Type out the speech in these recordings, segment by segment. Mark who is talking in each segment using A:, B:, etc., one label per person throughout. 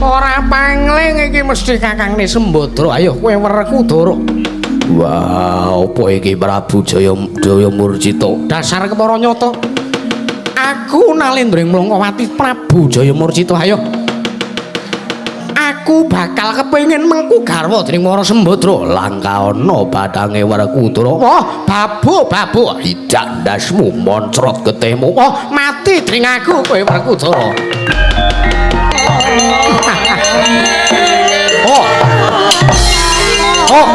A: Ora pangling iki mesti kakangne Sembadra. Ayo kowe Werkudara. Wah, apa iki Prabu Jaya Jaya Murcita? Dasar kepara nyata. Aku Nalendra ing Mlangkawati Prabu Jaya Murcita. Ayo. Aku bakal kepengin mengku garwa dening Wara Sembadra. Langka ana bathange Werkudara. Wah, babu, babu. Idak ndasmu moncrot getihmu. Wah, mati dening aku kowe Werkudara. Oh. Oh. Oh.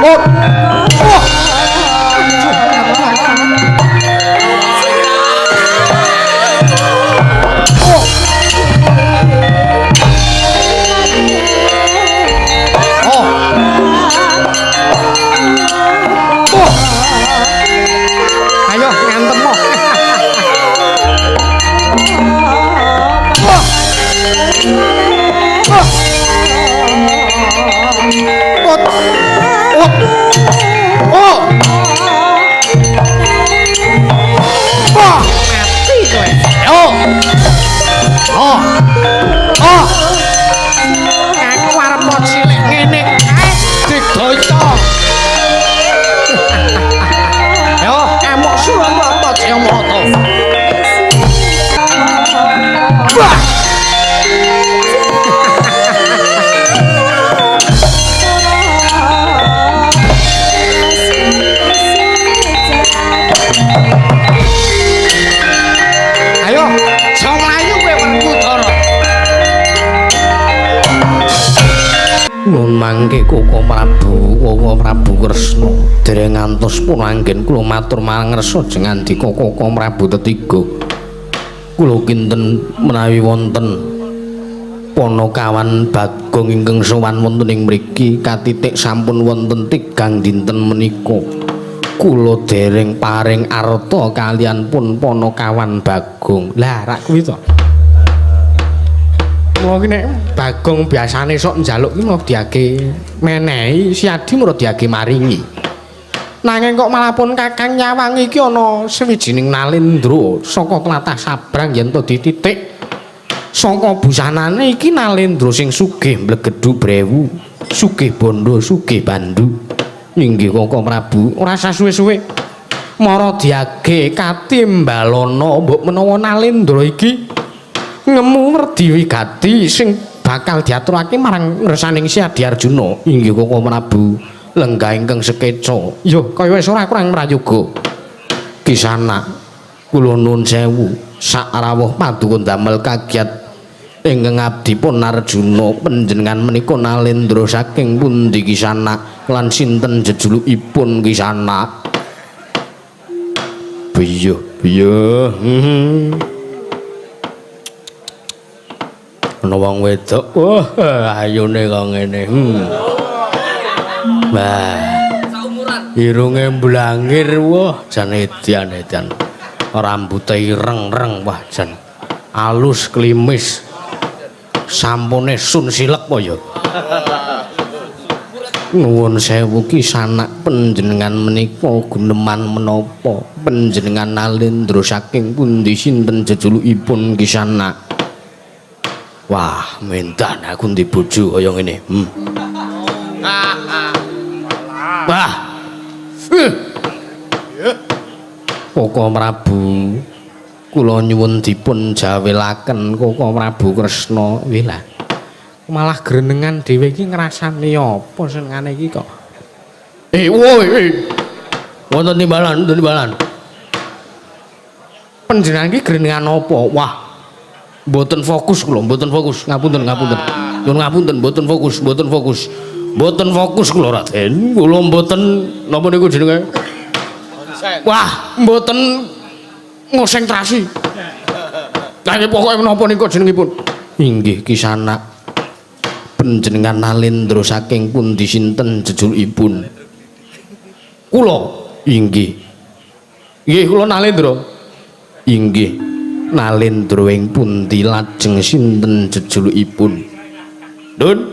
A: Oh. Oh. Oh. Oh. Ayo ngantem mo. Oh. Oh. Oh. Oh. Oh. Oh. Mati kowe. Oh. Oh. Oh. Aku arep cilik ngene kae digdaya. Yo, amuk Suranta Jayamata. Wah. Ayo, aja mlayu kowe Werkudara. Nuwun mangke Koko Prabu, Koko Prabu Kresna. Dereng ngantos pun anggen kula matur mangersa jengandika Koko Prabu tetiga. Kula kinten menawi wonten Panakawan Bagong ingkang sowan wonten ing mriki katitik sampun wonten tigang dinten menika. Kula dereng paring arta kalian pun Panakawan Bagong. Lah rak kuwi to. Mula ki nek Bagong biasane sok njaluk ki mula diage menehi, Siadi mula diage maringi. Nanging kok malah pun Kakang nyawang iki ana sawijining Nalendra saka tlatah Sabrang yen to dititik saka busanane iki Nalendra sing sugih mblegedhu brewu, sugih bondo, sugih bandu. Inggih Koko Prabu, ora usah suwe-suwe. Mara diage katimbalana mbok menawa Nalendra iki ngemu werdi wigati sing bakal diaturake marang ngersaning Siadi Arjuna. Inggih Koko Prabu, lenggah ingkang sekeca. Yo kaya wis ora kurang prayoga. Kisana kula nuwun sewu sak rawuh paduka damel kagiat ingkang abdi pun Arjuna. Panjenengan menika Nalendra saking pundi Kisana lan sinten jejulukipun Kisana? Biyuh biyuh. Ana wong wedok, wah ayune kok ngene. Wah. Irunge mblangir, wah jan edan edan. Rambute ireng-reng, wah jan alus klimis. Sampune sun silek apa ya? Nuwun sewu Kisanak, panjenengan menika guneman menapa? Panjenengan Nalendra saking pundi, sinten jejulukipun Kisanak? Wah, mendan aku ndek bojo kaya ngene. Wah. Koko Prabu, kula nyuwun dipun jawelaken Koko Prabu Kresna. Wih lah. Malah grenengan dhewe iki ngrasani apa senengane iki kok. Woi, Wonten timbalan, wonten timbalan. Panjenengan iki grenengan apa? Wah. Mboten fokus kula, mboten fokus. Ngapunten, ngapunten. Nyuwun ngapunten, mboten fokus, mboten fokus. Mboten fokus kula Raden. Kula mboten napa niku jenenge? Wah, mboten ngosentrasi. Lah pokoke menapa niku jenengipun? Inggih Kisanak. Panjenengan Nalendra saking pundi, sinten jejulukipun? Kula inggih. Nggih kula Nalendra. Inggih. Nalendra ing pundi lajeng sinten jejulukipun? Dun.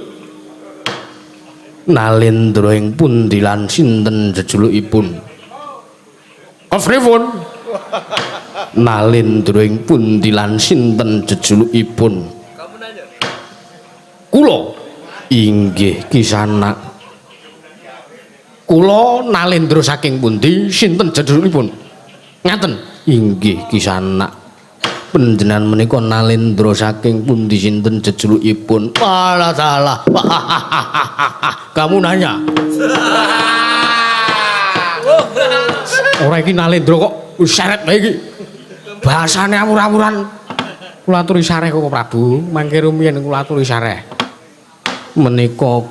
A: Nalendra ing pundi lan sinten jejulukipun? Kefripun? Nalendra ing pundi lan sinten jejulukipun? Kula inggih Kisanak. Kula Nalendra saking pundi, sinten jejulukipun? Ngaten. Inggih Kisanak. Panjenengan menika Nalendra saking pundi, sinten jejulukipun? Alah salah. Kamu nanya. Ora iki Nalendra kok seret wae iki. Bahasane awur-awuran. Kula aturi sareh kok Prabu, mangke rumiyin kula aturi sareh. Menika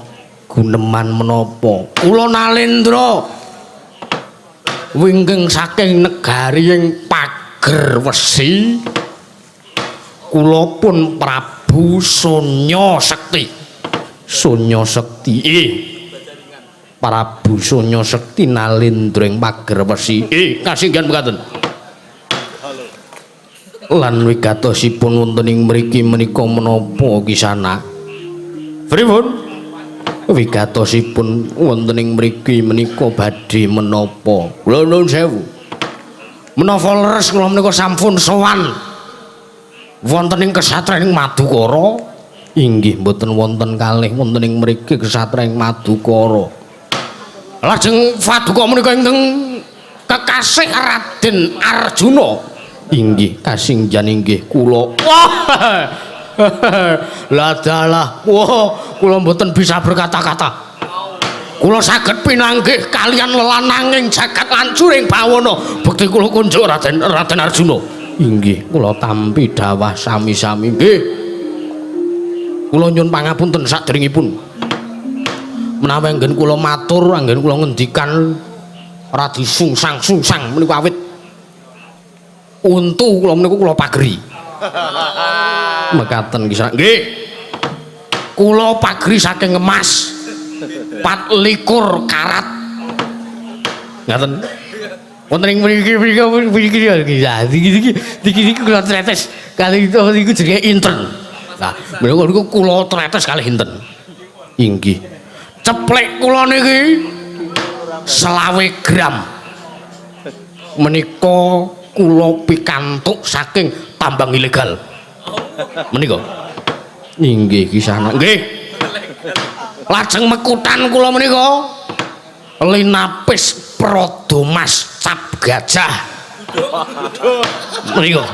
A: guneman menapa? Kula Nalendra wingking saking negari ing Pager Wesi. Kula pun Prabu Sonya Sekti. Sonya Sekti. Prabu Sonya Sekti Nalendra ing Pager Wesi. Kasinggihan mekaten. Lan wigatosipun wonten ing mriki menika menapa Kisanak? Pripun? Wigatosipun wonten ing mriki menika badhe menapa? Kula nuwun sewu. Menapa leres kula menika sampun sowan wonten ing kesatriyan ing Madukara? Inggih mboten wonten kalih wonten ing mriki kesatriyan ing Madukara. Lajeng paduka menika ingkang kekasih Raden Arjuna. Inggih kasinggihan inggih kula. Wah. Lah dalah. Wah, kula mboten bisa berkata-kata. Kula saged pinanggih kalian lelananging jagat lancuring bawana. Bekti kula kunjuk Raden Raden Arjuna. Inggih, kula tampi dawah sami-sami. Nggih. Kula nyuwun pangapunten saderengipun. Menawi anggen kula matur, anggen kula ngendikan radi sungsang-sungsang menika awit untu kula menika kula pageri. Mekaten kisah. Nggih. Kula pageri saking emas 24 karat. Ngaten. Wonten ing mriki mriki mriki iki iki iki iki kula tretes kali itu niku jenenge inten. Nah, menika niku kula tretes kalih inten. Inggih. Ceplek kula niki 25 gram. Menika kula pikantuk saking tambang ilegal. Menika. Inggih Kisanak. Nggih. Lajeng mekutan kula menika linapis Prodomas cap gajah. Menika.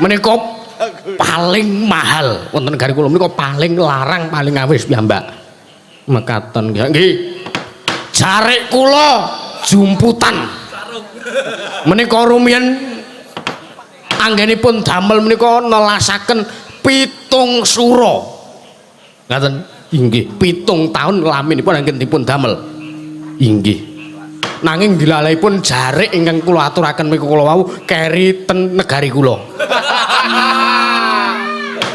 A: Menika paling mahal wonten negari kula menika paling larang paling awis piyambak. Mekaten nggih. Jarik kula jumputan. Menika rumiyin anggenipun damel menika nelasaken 7 sura. Ngaten? Inggih, 7 taun laminipun anggenipun damel. Inggih. Nanging dilalahipun jarik ingkang kula aturaken menika kula wau keri ten negari kula.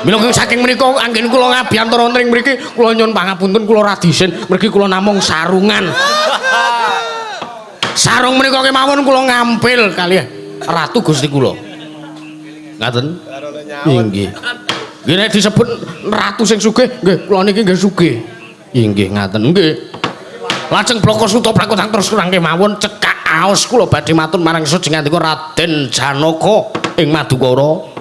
A: Mila saking menika anggen kula ngabiyantara wonten ing mriki kula nyuwun pangapunten kula radisin mergi kula namung sarungan. Sarung menika kemawon kula ngampil kalih Ratu Gusti kula. Ngaten? Inggih. Nggih nek disebut ratu sing sugih, nggih kula niki nggih sugih. Inggih ngaten nggih. Lajeng bloko suta plakotang terus kurang kemawon cekak aos kula badhe matur marang sujengandika Raden Janaka ing Madukara.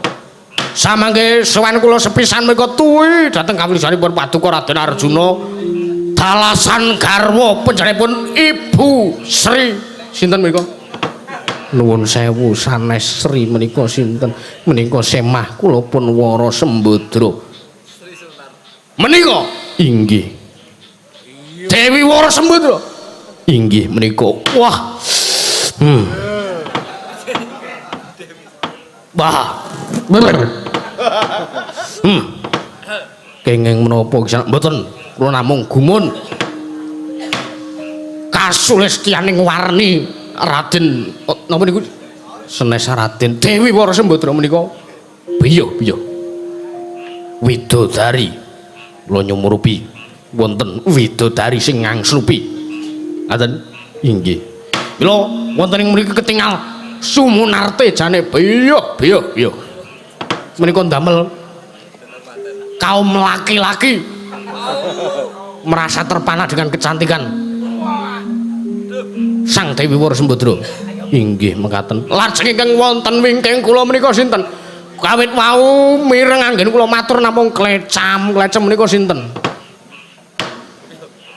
A: Samangke sowan kula sepisan menika tuwi dhateng kawilisanipun paduka Raden Arjuna dalasan garwa panjenenganipun Ibu Sri sinten menika? Nuwun sewu sanes Sri menika sinten? Menika semah kula pun Wara Sembadra. Menika inggih Dewi Wara Sembadra. Inggih menika. Wah. Wah. Kenging menapa mboten kula namung gumun. Kasulistyaning warni Raden napa niku senes Raden Dewi Wara Sembadra menika biyo-biyo. Widodari kula nyumurupi wonten widodari sing ngangslupi. Ngaten? Inggih. Mila wonten ing mriki ketingal sumunarte jane biyo biyo biyo. Menika ndamel kaum laki-laki merasa terpana dengan kecantikan Sang Dewi Wara Sembadra. Inggih mekaten. Lajeng ingkang wonten wingking kula menika sinten? Kawit wau mireng anggen kula matur namung klecam-klecem menika sinten?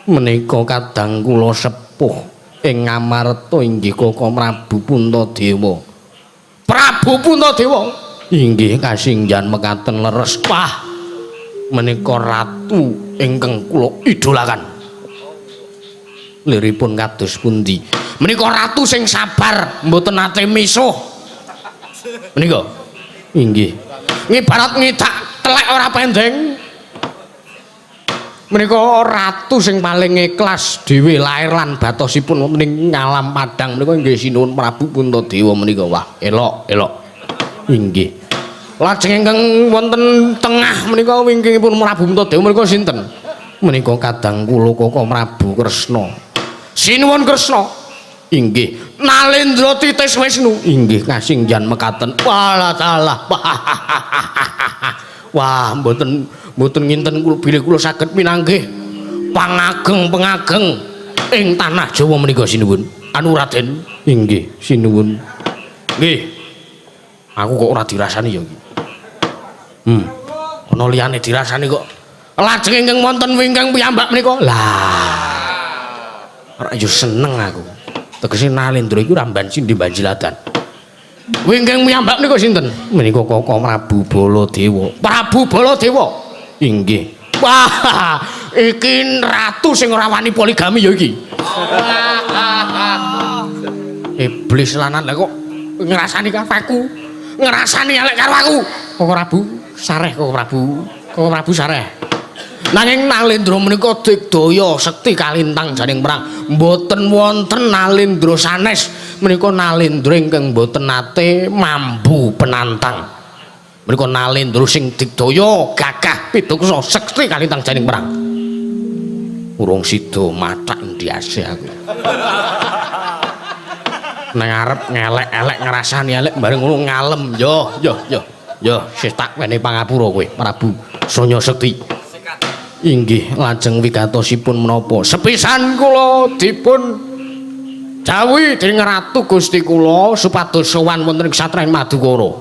A: Menika kadang kula sepuh ing Ngamarta inggih Koko Prabu Puntadewa. Prabu Puntadewa. Inggih kasinggihan mekaten leres. Wah, menika ratu ingkang kula idolakan. Liripun kados pundi? Menika ratu sing sabar, mboten nate misuh. Menika inggih. Ngibarat ngidak telek ora pendeng. Menika ratu sing paling ikhlas dhewe lair lan batosipun wonten ing ngalam padang menika inggih sinuwun Prabu Puntadewa menika. Wah, elok, elok. Inggih. Lajeng ingkang wonten tengah menika wingkingipun Prabu Puntadewa menika sinten? Menika kadang kula Koko Prabu Kresna. Sinuwun Kresna. Inggih. Nalendra Titis Wisnu. Inggih kasinggihan mekaten. Walah dalah. Wah, mboten mboten nginten kula bilih kula saged pinanggih pangageng-pangageng ing tanah Jawa menika sinuwun. Anu Raden. Inggih, sinuwun. Nggih. Aku kok ora dirasani ya iki. Ana liyane dirasani kok. Lajeng ingkang wonten wingking piyambak menika. Lah. Ora yo seneng aku. Tegese Nalendra iku ramban sindhi banjiladan. Wingking piyambak menika sinten? Menika Koko Prabu Baladewa. Prabu Baladewa. Inggih. Wah, iki ratu sing ora wani poligami ya iki. Iblis lanan lah kok ngrasani aku. Ngrasani elek karo aku. Koko Prabu sareh Koko Prabu. Koko Prabu sareh. Nanging Nalendra menika digdaya sekti kalintang janing perang. Mboten wonten Nalendra sanes menika Nalendra ingkang mboten nate mambu penantang. Menika Nalendra sing digdaya gagah piduksa sekti kalintang janing perang. Urung sida mathak ndiase aku. Nang arep ngelek-elek ngrasani elek bareng ngono ngalem. Yo yo yo. Yo sih tak wenehi pangapura kowe Prabu Sonya Sekti. Inggih lajeng wigatosipun menapa? Sepisan kula dipun dawuhi dening Ratu Gusti kula supados sowan wonten ing Satran Madukara.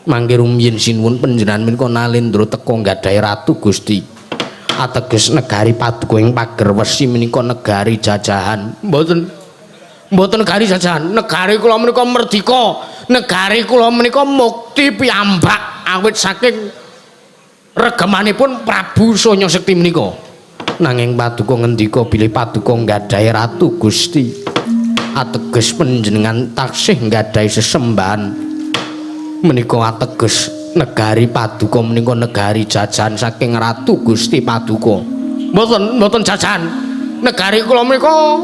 A: Mangke rumiyin sinuwun panjenengan menika Nalendra teka nggadahi Ratu Gusti. Ateges negari paduka ing Pager Wesi menika negari jajahan. Mboten. Mboten negari jajahan. Negari kula menika merdika. Negari kula menika mukti piyambak awit saking regemanipun Prabu Sonya Sekti menika. Nanging paduka ngendika bilih paduka nggadahi Ratu Gusti. Ateges panjenengan taksih nggadahi sesembahan. Menika ateges negari paduka menika negari jajahan saking Ratu Gusti Paduka. Mboten, mboten jajahan. Negari kula menika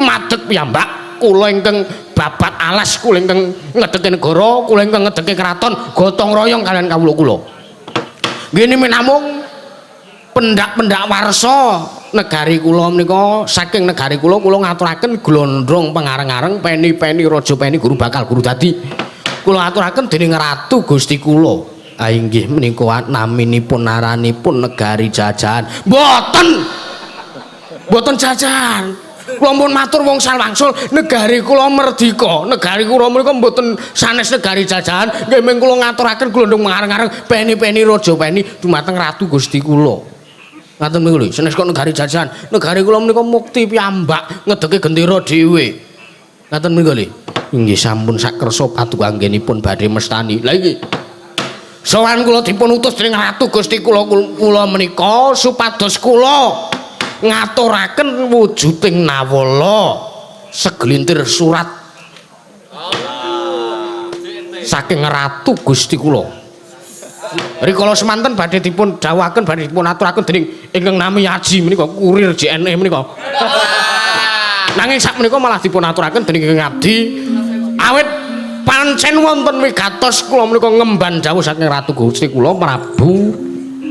A: madeg piyambak. Kula ingkang babat alas, kula ingkang ngedeke negara, kula ingkang ngedeke kraton, gotong royong kalian kawula kula. Ngene namung pendak-pendak warsa negari kula menika saking negari kula kula ngaturaken glondrong pengareng-areng peni-peni raja peni guru bakal guru dadi. Kula aturaken dening Ratu Gusti kula. Ah inggih menika naminipun aranipun negari jajahan. Mboten. Mboten jajahan. Kula pun matur wong salwangsul negari kula merdika. Negari kula menika mboten sanes negari jajahan. Nggih mung kula ngaturaken glondong mengareng-areng peni-peni raja peni dumateng Ratu Gusti kula. Ngaten niku lho, sanes kok negari jajahan. Negari kula menika mukti piyambak ngedeke gendera dhewe. Ngaten niku lho. Inggih sampun sakersa paduka anggenipun badhe mestani. Lah iki sowan kula dipun utus dening Ratu Gusti kula kula menika supados kula ngaturaken wujuding nawala segelintir surat saking Ratu Gusti kula. Rikala semanten badhe dipun dawuhaken badhe dipun aturaken dening ingkang nami Aji menika kurir JNE menika. Nanging sak menika malah dipun aturaken dening ingkang abdi awit pancen wonten wigatos kula menika ngemban dawuh saking Ratu Gusti kula Prabu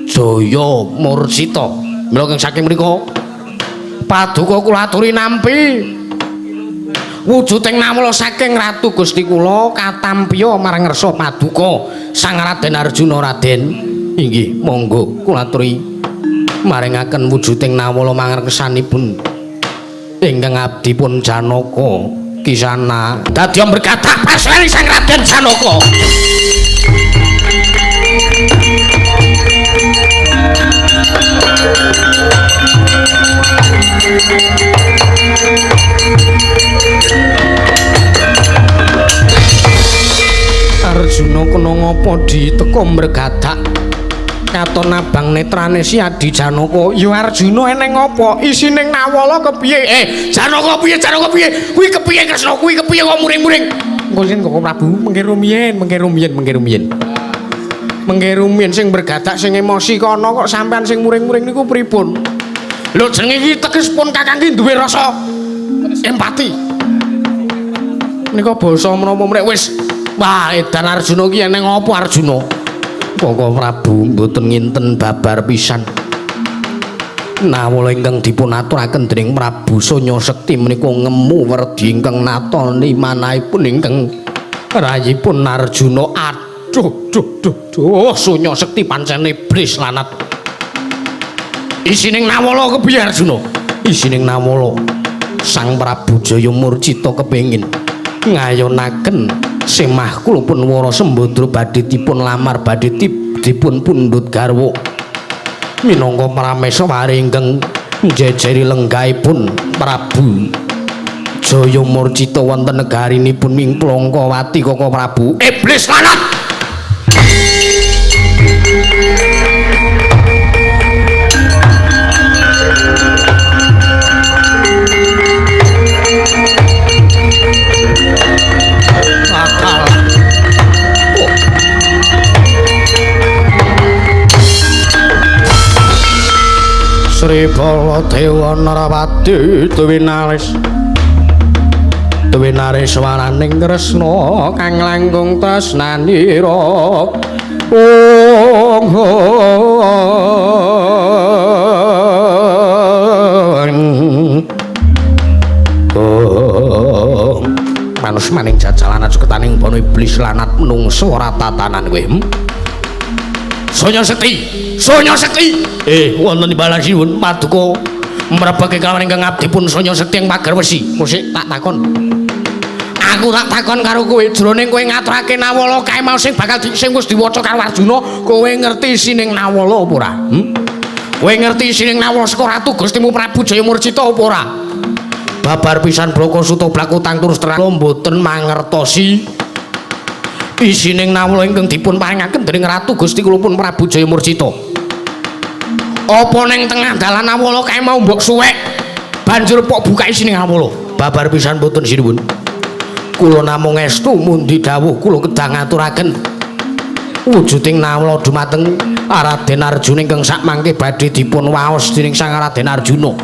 A: Jaya Mursita. Mila ingkang saking mriku paduka kula aturi nampi wujuding nawala saking Ratu Gusti kula katampiya marang ngersa paduka Sang Raden Arjuna. Raden inggih monggo kula aturi maringaken wujuding nawala mangersanipun ingkang abdi pun Janaka. Kisana dadi berkatak pasreni Sang Raden Janaka. Arjuna kena ngapa diteka mregadak katon abang netrane si Adi Janaka. Ya Arjuna eneng apa? Isine Nawala kepiye? Janaka piye? Janaka piye? Kuwi kepiye Kresna? Kuwi kepiye kok muring-muring? Engko sing Koko Prabu mengke rumiyin, mengke rumiyin, mengke rumiyin. Mengke rumiyin sing bergadak sing emosi kono kok sampean sing muring-muring niku pripun? Lho jenenge iki teges pun kakang ki duwe rasa empati. Menika basa menapa mrek wis. Wah, edan Arjuna ki eneng apa Arjuna? Koko Prabu mboten nginten babar pisan. Nawala ingkang dipun aturaken dening Prabu Sonya Sekti menika ngemu werdi ingkang natoni manahipun ingkang rayipun Arjuna. Aduh, duh, duh, duh, Sonya Sekti pancen iblis lanat. Isining Nawala kepiye Arjuna? Isining Nawala Sang Prabu Jaya Murcita kepengin ngayonaken semah kula pun Wara Sembadra badhe dipun lamar badhe dipun pundhut garwa minangka prameswari ingkang njejeri lenggahipun Prabu Jaya Murcita wonten negarinipun ing Plangkawati. Koko Prabu iblis lanat. Sri Baladewa Narapati tuwinaris tuwinaris waraning Kresna kang langkung tresnanira. Ong ong manus maning jajalan ceketaning bono iblis lanat menungso ora tatanan kowe. Sonya Sekti, Sonya Sekti. Wonten imbalan sinuwun paduka mrebake kalawan ingkang abdi pun Sonya Sekti ing pager wesi. Musik tak takon. Aku tak takon karo kowe, jroning kowe ngaturake Nawala kae mau sing bakal sing wis diwaca karo Arjuna, kowe ngerti isining Nawala apa ora? Kowe ngerti isining Nawala saka Ratu Gustimu Prabu Jaya Murcita apa ora? Babar pisan bloko suta blakutang terus terang mboten mangertosi isining Nawala ingkang dipun paringaken dening Ratu Gusti kula pun Prabu Jaya Murcita. Apa ning tengah dalan Nawala kae mau mbok suwek banjur pok buka isining Nawala? Babar pisan mboten sinuwun. Kula namung estu mundi dawuh kula kedah ngaturaken wujuding Nawala dumateng Raden Arjuna ingkang sakmangke badhe dipun waos dening Sang Raden Arjuna.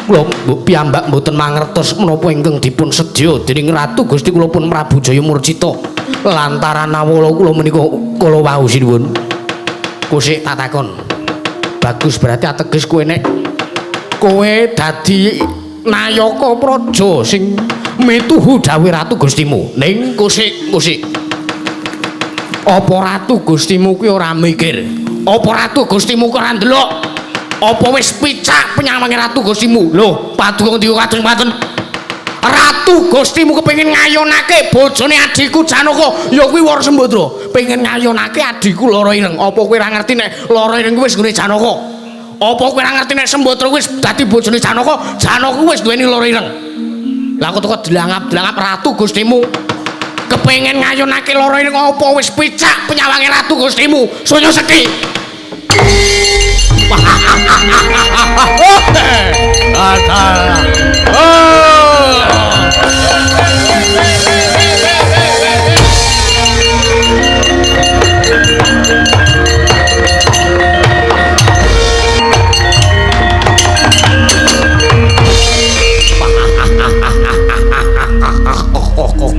A: Kula piyambak mboten mangertos menapa ingkang dipun sedya dening Ratu Gusti kula pun Prabu Jaya Murcita. Lantaran Nawala kula menika kala wau sinuwun. Kusik tak takon. Bagus berarti ateges kowe nek kowe dadi nayaka praja sing mituhu dawuh Ratu Gustimu. Ning kusik, kusik. Apa Ratu Gustimu kuwi ora mikir? Apa Ratu Gustimu kuwi ora ndelok? Apa wis picak penyawange Ratu Gustimu? Lho, paduka ngendika kados mekaten. Ratu Gustimu kepengin ngayonake bojone adhiku Janaka, ya kuwi Wara Sembadra. Pengen ngayonake adhiku Lara Ireng. Apa kowe ora ngerti nek Lara Ireng kuwi wis nggone Janaka? Apa kowe ora ngerti nek Sembadra wis dadi bojone Janaka, Janaka wis duweni Lara Ireng? Lah kok teko dlangap-dlangap Ratu Gustimu kepengin ngayonake Lara Ireng, apa wis picak penyawange Ratu Gustimu? Sonya Sekti.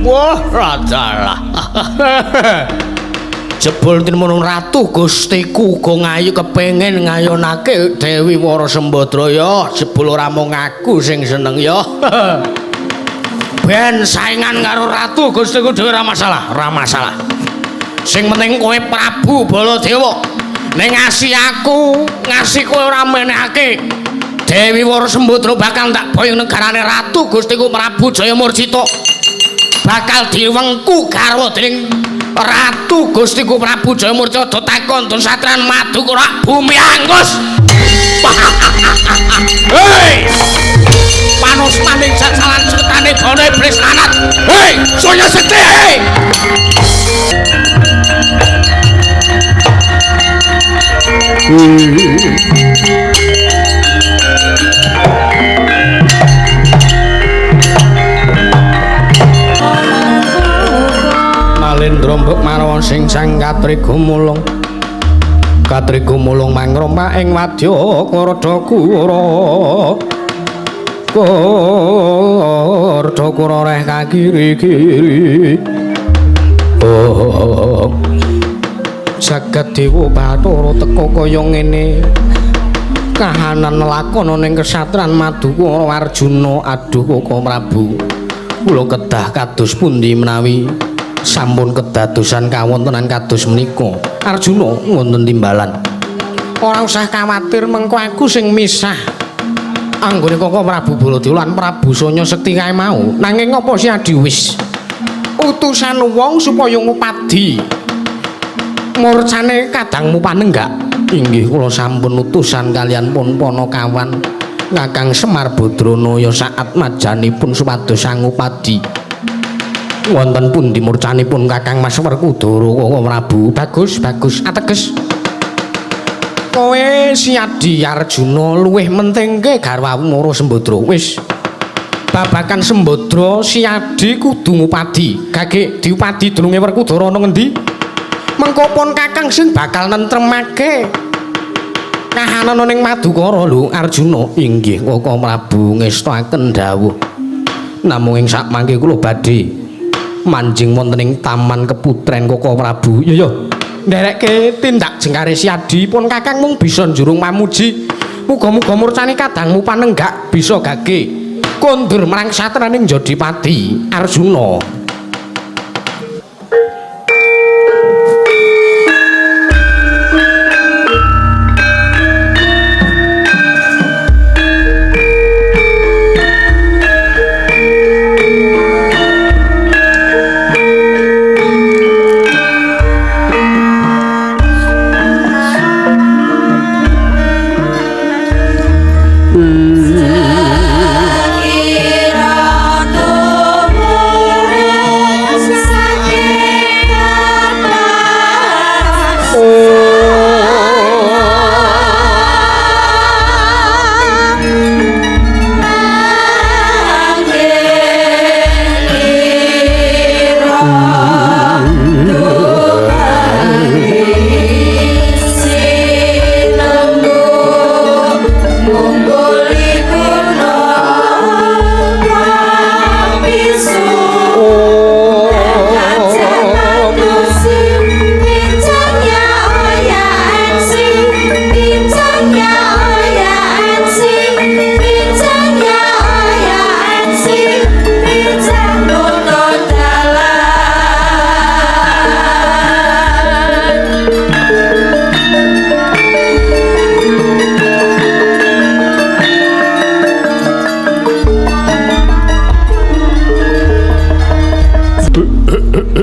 A: Wah, rajalah. Jebul tinemu Ratu Gustiku uga ngayu kepengin ngayonake Dewi Wara Sembadra ya, jebul ora mung aku sing seneng ya. Ben saingan karo Ratu Gustiku dhewe ora masalah, ora masalah. Sing penting kowe Prabu Baladewa ning ngasih aku, ngasih kowe ora menehake Dewi Wara Sembadra bakal tak boyong negarane Ratu Gustiku Prabu Jaya Murcita. Bakal diwengku garwa dening Ratu Gustiku Prabu Jayamurca takon don satran Madukara bumi angus. Hei! Panos maning jajalan setane bono iblis lanat. Hei, Sonya Sekti, hei! Nalendra mbok marawa sing sang katrigumulung. Katrigumulung mangrompak ing wadya Kardakura. Kardakura reh kakiri-kiri. Oh. Jagat Dewa Bathara teka kaya ngene. Kahanan lakon ning kesatran Madukara Arjuna. Aduh Koko Prabu. Kula kedah kados pundi menawi sampun kedadosan kawontenan kados menika. Arjuna wonten timbalan. Ora usah kawatir mengko aku sing misah anggone Koko Prabu Baladewa lan Prabu Sanya Sekti kae mau. Nanging apa si Adi wis utusan wong supaya ngupadi murcane kadangmu panenggak? Inggih kula sampun utusan kalian pun Panakawan Kakang Semar Badrana ya saat majanipun supados sangupadi. Wonten pundi murcanipun Kakang Mas Werkudara Koko Prabu? Bagus, bagus, ateges kowe si Adi Arjuna luwih mentingke garwamu Mara Sembadra. Wis babakan Sembadra si Adi kudu ngupadi. Gage diupadi dununge Werkudara ana ngendi? Mengko pun Kakang sing bakal nentremake kahanan ning Madukara lho Arjuna. Inggih Koko Prabu ngestakaken dawuh. Namung ing sakmangke kula badhe manjing wonten ing Taman Keputren Koko Prabu. Yo yo nderekke tindak jengkare si Adi pun Kakang mung bisa njurung mamuji. Muga-muga murcane kadangmu panenggak bisa gage kondur marang satraning Jodipati Arjuna.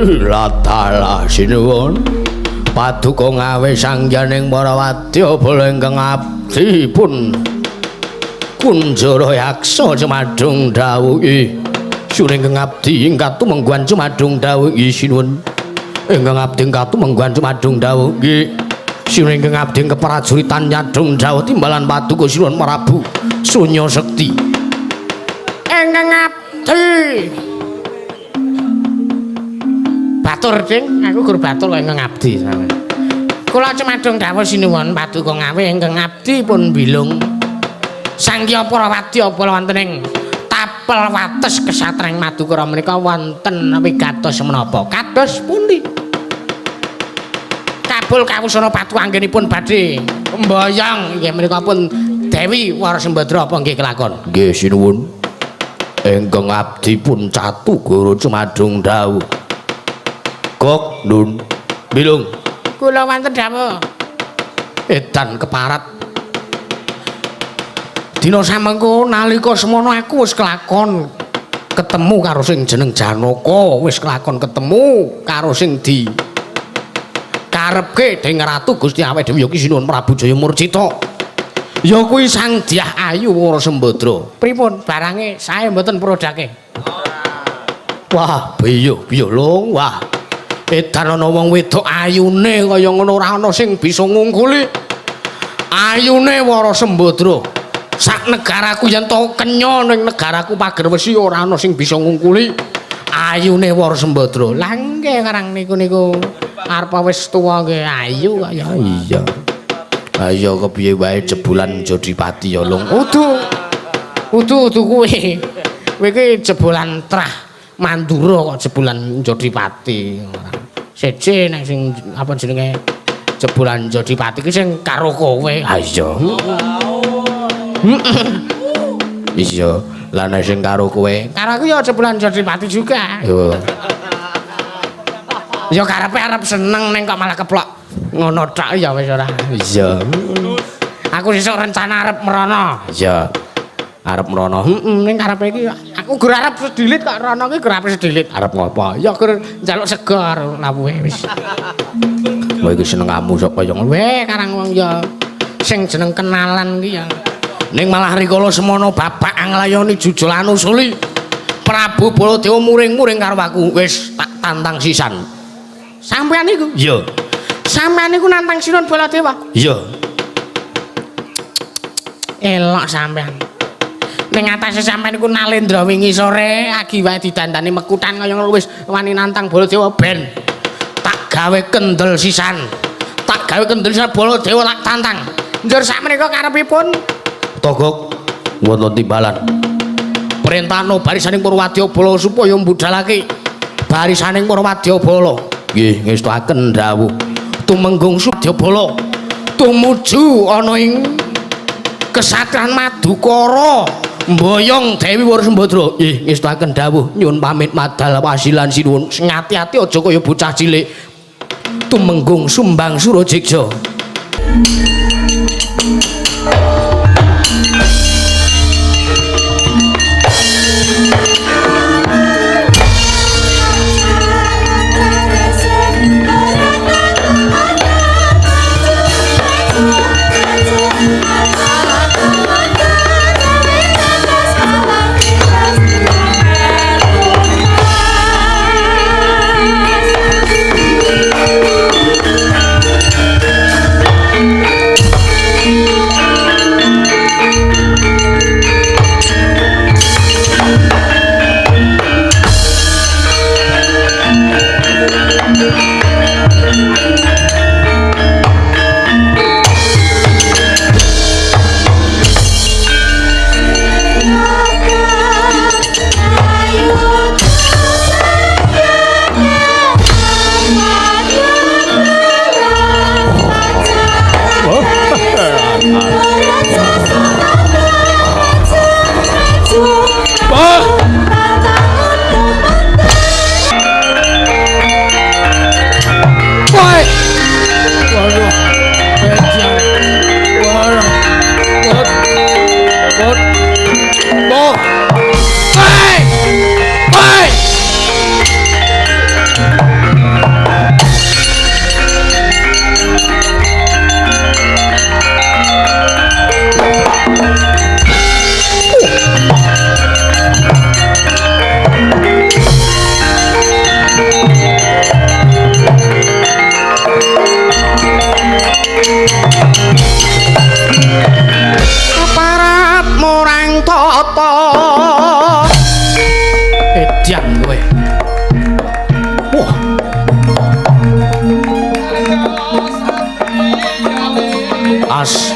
A: Latalah sinuwun paduka ngawe sangyaning para wadya bala ingkang abdi pun Kunjara Yaksa jumadung dawuhi. Suwun ingkang abdi ing katumengguhan jumadung dawuhi sinuwun. Ingkang abdi ing katumengguhan jumadung dawuhi. Sinuwun ingkang abdi ing keprajuritan nyadong dawuh timbalan paduka sinuwun Prabu Sunya Sekti. Ingkang abdi batur ding, aku gur batur kok ingkang abdi sampeyan. Kula cumadung dawuh sinuwun paduka ngawe ingkang abdi pun bilung sangya para wadya bala wonten ing tapel wates kesatreng Madukara menika wonten wigatos menapa? Kados pundi? Kabul kawusana patu anggenipun badhe mboyong inggih menika pun Dewi Wara Sembadra apa nggih kelakon? Nggih sinuwun. Ingkang abdi pun Catugara cumadung dawuh. Gok nun bilung kula wonten dawuh. Edan keparat dina samengko nalika semono aku wis kelakon Ketemu karo sing jeneng Janaka, wis kelakon ketemu karo sing di karepke dening Ratu Gusti awake dhewe ya ki Sinuwun Prabu Jaya Murcita. Ya kuwi Sang Dyah Ayu Wara Sembadra. Pripun barange sae mboten prodake? Wah, biyo-biyo lung, wah. Edan ana wong wedok ayune kaya ngono ora ana sing bisa ngungkuli. Ayune Wara Sembadra. Sak negaraku yen to kenya ning negaraku Pagerwesi ora ana sing bisa ngungkuli ayune Wara Sembadra. Lah nggih karang niku arep wis tuwa nggih ayu kaya iya. Ha iya kepiye wae jebolan Jodipati ya lung. Udu. Udu kuwi. Kowe iki jebolan trah Mandura kok jebolan Jodipati. Seje nek sing apa jenenge jebolan Jodipati ki sing karo kowe. Ha iya. Iya, lah nek sing karo kowe. Karo aku ya jebolan Jodipati juga. Yo. Ya karepe arep seneng ning kok malah keplok. Ngono tok ya wis ora. Iya. Aku sesuk rencana arep mrono. Iya. Arep mrono. Heeh, ning karepe iki aku gur arep sedilit kok rono ki gur arep sedilit. Arep ngopo? Ya gur njaluk segar lawuhe wis. Kowe iki seneng kamu sok kaya ngono. Weh, karang wong ya sing jeneng kenalan ki ya. Ning malah rikala semono bapak anglayoni jujulan usuli Prabu Baladewa muring-muring karo aku wis tak tantang sisan. Sampeyan niku? Iya. Sampeyan niku nantang Sinuwun Baladewa? Iya. Elok sampeyan. Ning atase sampeyan niku Nalendra wingi sore agi wae didandani mekutan kaya ngono wis wani nantang Baladewa ben. Tak gawe kendel sisan. Tak gawe kendel sisan Baladewa tak tantang. Njur sakmenika karepipun Togok wonten timbalan. Perintahno barisaning Purwadyabala supaya mbudalake barisaning Purwadyabala. Nggih, ngestuaken dawuh. Tumenggung Suwadyabala tumuju ana ing kesatrian Madukara mboyong Dewi Wara Sembadra. Nggih, ngestuaken dawuh. Nyuwun pamit madal wasilan sinuwun. Sing ati-ati aja kaya bocah cilik. Tumenggung Sumbang Surajeksa. Aparat murang tata. Edan kowe. Wah. As.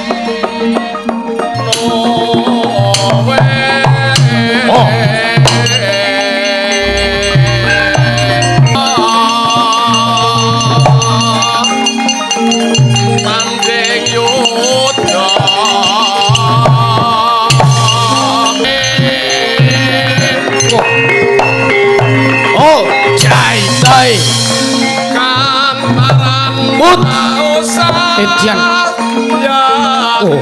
A: Oh. Mut. Edian. Oh.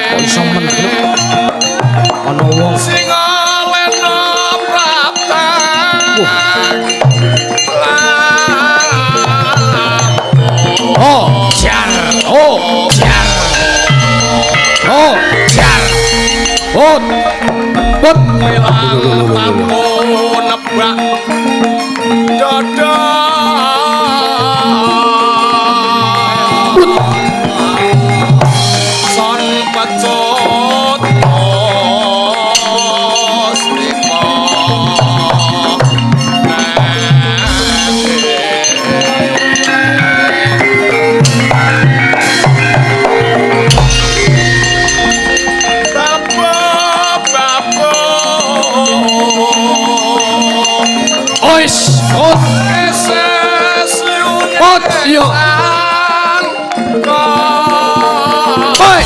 A: Kok iso mendrek? Ana Wong
B: Sing alena praptang.
A: Oh, jar. Oh, jar. Oh, jar. Oh. Put.
B: Lampu nebak dada. Son pecut mustika.
A: Ois. Oh. Put. Yo. Oi.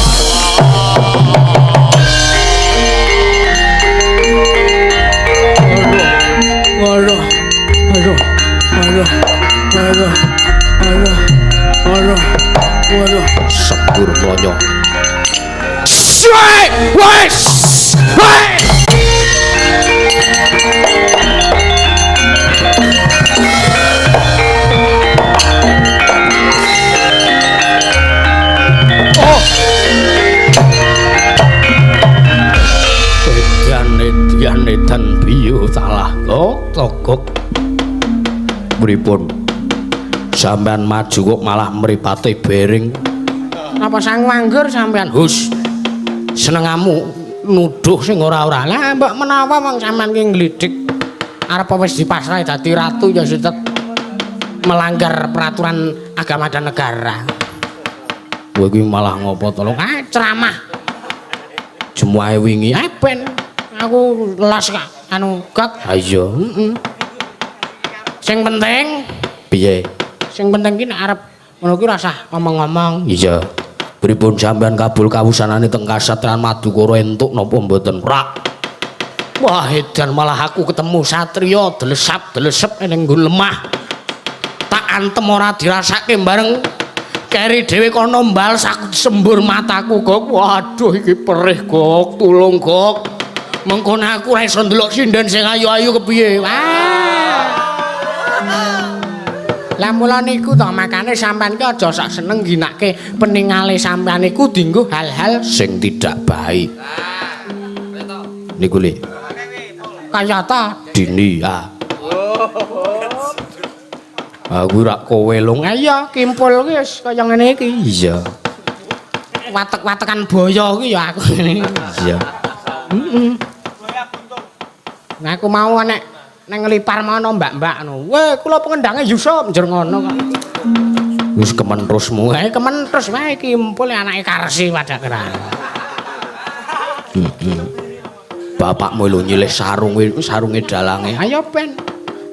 A: Aduh. Aduh. Aduh. Aduh. Aduh. Aduh. Aduh. Sepur mlonyo. Woi! Woi! Woi! Oh. Edan edan edan biyu salah kok togok. Pripun? Sampean maju kok malah mripate bering. Napa sang wanggur sampean? Hus. Senengamu nuduh sing ora-ora. Lah mbok menawa wong sampean ki nglidik arep wis dipasrahi dadi ratu ya tetep melanggar peraturan agama dan negara. Kowe kuwi malah ngopo to? Ah ceramah. Jemuahe wingi ben aku las kak anu gak. Ha iya, heeh. Sing penting piye? Sing penting ki nek arep ngono ki rasah ngomong-ngomong. Iya. Pripun sampean kabul kawusanane teng Kasatriyan Madukara entuk napa mboten? Rak. Wah, edan malah aku ketemu satriya delesap-delesep ning nggon lemah. Tak antem ora dirasake bareng keri dhewe kono mbales aku sembur mataku, Gok. Waduh iki perih, Gok. Tulung, Gok. Mengkono aku ora iso ndelok sinden sing ayu-ayu kepiye. Wah. Lah mula niku to makane sampean ki aja sak seneng ginake peningale sampean niku dienggo hal-hal sing tidak baik. Niku le. Kaya ta Dini ah. Aku rak kowe lung. Iya, kimpul ki wis kaya ngene iki. Iya. Watek-watekan boyo ki ya aku ngene. Iya. Heeh. Nah aku mau nek nang nglipar mono mbak-mbak ngono. Weh, kula pengendange Yusuf njur ngono kok. Wis kementrusmu. Eh kementrus wae kimpul anake Karsi padha kira. Heeh. Bapakmu lho nyilih sarunge, sarunge dalange. Ayo ben.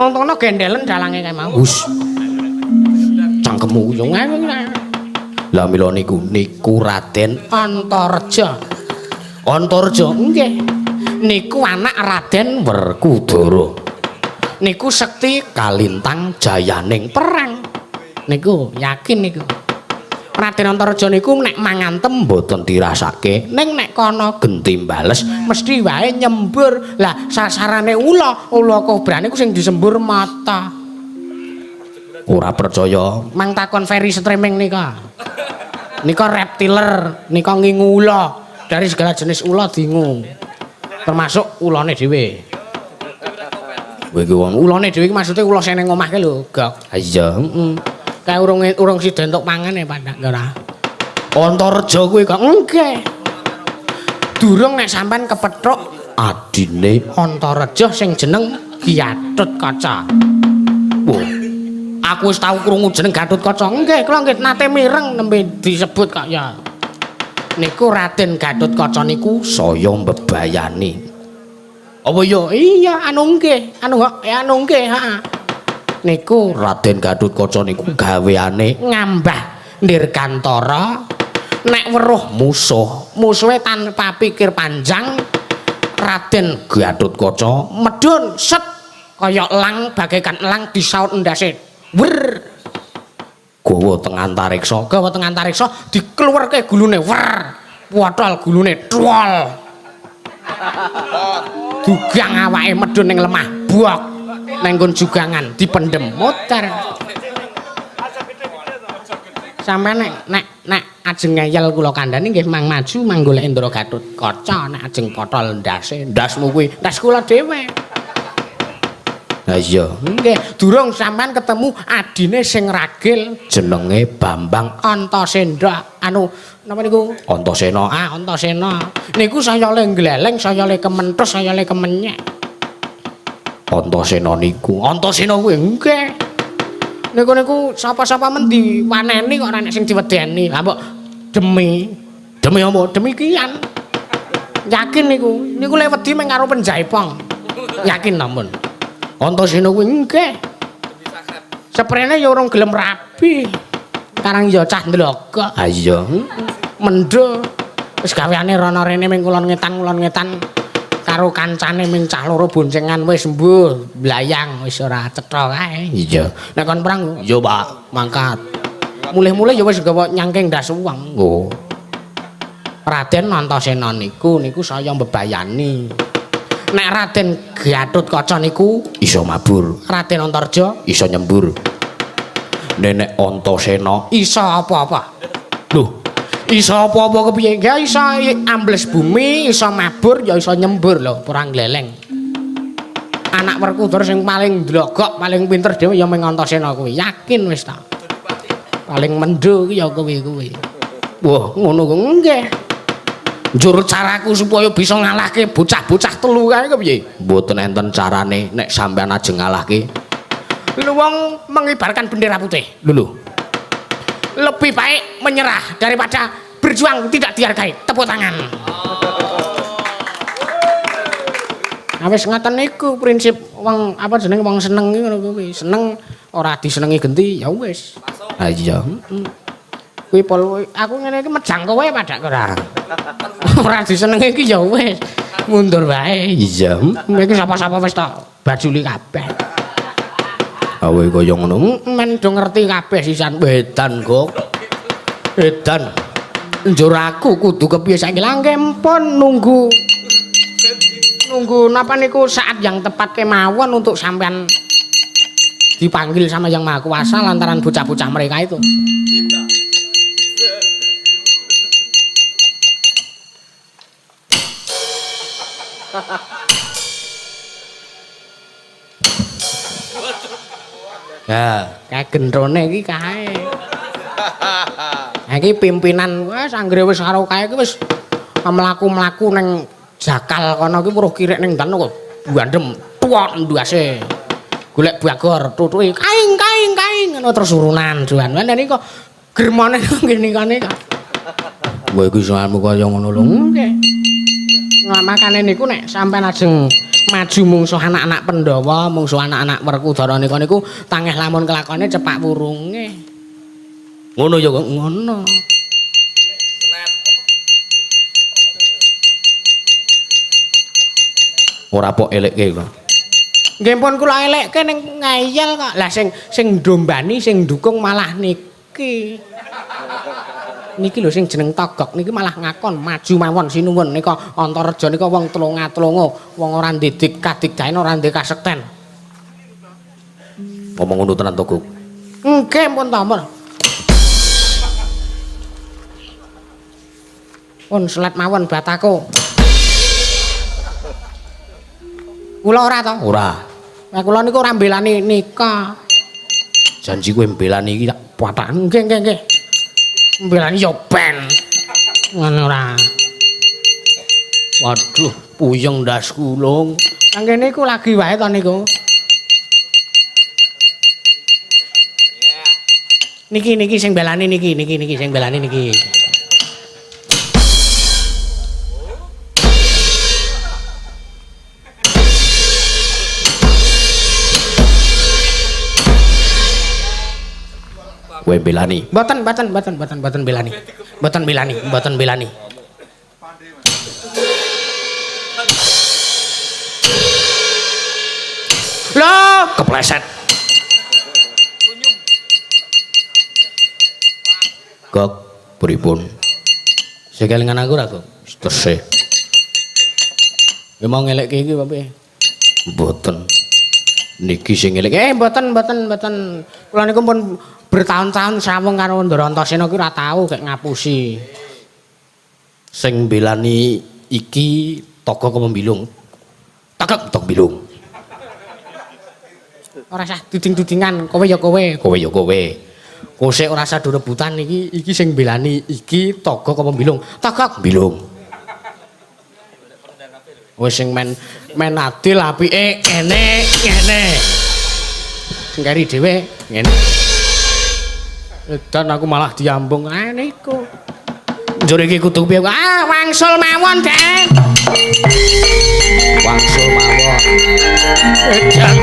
A: Untungno gendelen dalange kae mau. Hus. Cangkemmu yo ngene. Lah mila niku niku Raden Antareja. Antareja nggih. Niku anak Raden Werkudara. Niku sekti kalintang jayaning perang. Niku yakin niku. Raden Antareja niku nek mangantem mboten dirasake, ning nek kono genti bales mesti wae nyembur. Lah sasarane ula, ula kobra niku sing disembur mata. Ora percaya, mang takon Ferry streaming nika. Nika reptiler, nika ngingu ula. Dari segala jenis ula dingu. Termasuk ulane dhewe. Kowe iki wong ulane dhewe iki maksude ula sing ning omah ki lho, Gok. Ha iya, heeh. Kae urung sida entuk pangane padha ora. Antareja kuwi kok nggih. Durung nek sampean kepethuk adine Antareja sing jeneng Gatotkaca. Wah. Aku wis tau krungu jeneng Gatotkaca. Nggih, kula nggih nate mireng nembe disebut kok ya. Niku Raden Gatotkaca niku saya mbebayani. Apa ya? Iya, anu nggih, anu kok, anu nggih, heeh. Niku Raden Gatotkaca niku gaweane ngambah ndirgantara nek weruh musuh, musuhe tanpa pikir panjang Raden Gatotkaca medhun set kaya elang bagaikan elang disaut endase. Wer. Gawa teng antariksa, gawa teng antariksa dikluwerke gulune wer. Potol gulune twol. Dugang awake medhun ning lemah, buak nang nggon jugangan dipendhem muter. Sampeyan nek ajeng ngeyel kula kandhani nggih mang maju mang golek Indra Gatotkaca nek ajeng potol ndase, ndasmu kuwi ndas kula dhewe. Ha iya, nggih, durung sampean ketemu adine sing ragil jenenge Bambang Antasena anu napa niku? Antasena. Ah, Antasena. Niku saya le gleleng, saya le kementhus, saya le kemenyek. Antasena niku. Antasena kuwi nggih. Niku niku sapa-sapa men diwaneni kok ora nek sing diwedeni. Lah mbok demi. Demi apa? Demikian. Yakin niku. Niku lek wedi mung karo penjaipong. Yakin namun. Antasena kuwi nggih. Seprene ya urung gelem rabi. Karang ya cah ndlogok. Ha iya. Mendho. Wis gaweane rono rene ming kulon ngetan karo kancane ming cah loro boncengan wis mbuh blayang wis ora cetha kae. Iya. Nek kon perang iya Pak, mangkat. Mulih-mulih ya wis gawa nyangking ndas wong. Oh. Raden Antasena niku niku saya mbebayani. Nek Raden Gatotkaca niku iso mabur, Raden Antarja iso nyembur. Nenek Antasena iso apa-apa. Lho, iso apa-apa kepiye? Ya iso ambles bumi, iso mabur, ya iso nyembur lho, ora gleleng. Anak Werkudara sing paling ndlogok, paling pinter dhewe ya mung Antasena kuwi. Yakin wis ta. Paling mendho kuwi ya kowe kuwi. Wah, ngono kuwi nggih. Njur caraku supaya bisa ngalahke bocah-bocah telu kae kepiye? Mboten enten carane nek sampean ajeng ngalahke. Lho wong mengibarkan bendera putih. Lho lho. Lebih baik menyerah daripada berjuang tidak dihargai. Tepuk tangan. Nah wis ngaten niku prinsip wong apa jenenge wong seneng iki ngono kuwi. Seneng ora disenengi genti ya wis. Ha iya. Kuwi pol aku ngene iki mejang kowe padha ora. Ora disenengi iki ya wis mundur wae. Iya. Iki sapa-sapa wis tak bajuli kabeh. Awe kaya ngono men do ngerti kabeh sisan wedan kok. Edan. Njur aku kudu kepiye saiki? Lah nggih mpun nunggu. Nunggu napa niku saat yang tepat kemawon untuk sampean dipanggil sama Yang Maha Kuasa lantaran bocah-bocah mereka itu. Ya, kae gendrone iki kae. Iki pimpinan wis anggere wis karo kae iki wis mlaku-mlaku ning jakal kono iki weruh kirik ning dalan kok bandem tuwak ndase. Golek bagor tutuki kaing kaing kaing ngono terus urunan juan. Lah niki kok gremone ngene kene kok. Wah iki soalmu kaya ngono lho. Nggih. Nah, makane niku nek sampean ajeng maju mungsuh anak-anak Pandhawa, mungsuh anak-anak Werkudara nika niku tangeh lamun kelakone cepak wurunge. Ngono ya kok ngono. Ora pok elekke kok. Nggih pun kula elekke ning ngeyel kok. Lah sing sing ndombani sing ndukung malah niki. Niki lho sing jeneng Togok niki malah ngakon maju mawon sinuwun nika Antareja nika wong tlonga-tlongo, wong ora ndidik kadigdayen ora ndek kasekten. Ngomong ngono tenan Togok. Nggih pun ta pun. Pun selet mawon bataku. Kula ora to? Ora. Lah kula niku ora mbelani nika. Janji kowe mbelani iki tak patah. Nggih nggih nggih. Mbelani yo ben. Ngono ora. Waduh, puyeng ndas kulung. Nang kene iku lagi wae to niku. Niki niki sing belani niki, niki niki sing belani niki. Kowe belani. Mboten, mboten, mboten, mboten, mboten belani. Mboten belani, mboten belani. Loh, kepleset. Gok, pripun? Sing kelingan aku ra, Gok? Tesih. Kowe mau ngelekke iki apa piye? Mboten. Niki sing ngelek. Mboten, mboten, mboten. Kula niku pun bertahun-tahun sawung karo Ndara Antasena ki ora tau kek ngapusi. Sing mbelani iki Togok apa Mbilung? Togok tok Mbilung. Ora usah tuding-tudingan, kowe ya kowe, kowe ya kowe. Kosek ora usah do rebutan iki, iki sing mbelani iki Togok apa Mbilung? Togok Mbilung. Wis sing men adil apike ngene ngene. Sing keri dhewe ngene. Edan aku malah diambung ngene iku. Njur iki kudu piye? Ah, wangsul mawon, Dek. Wangsul mawon. Edan.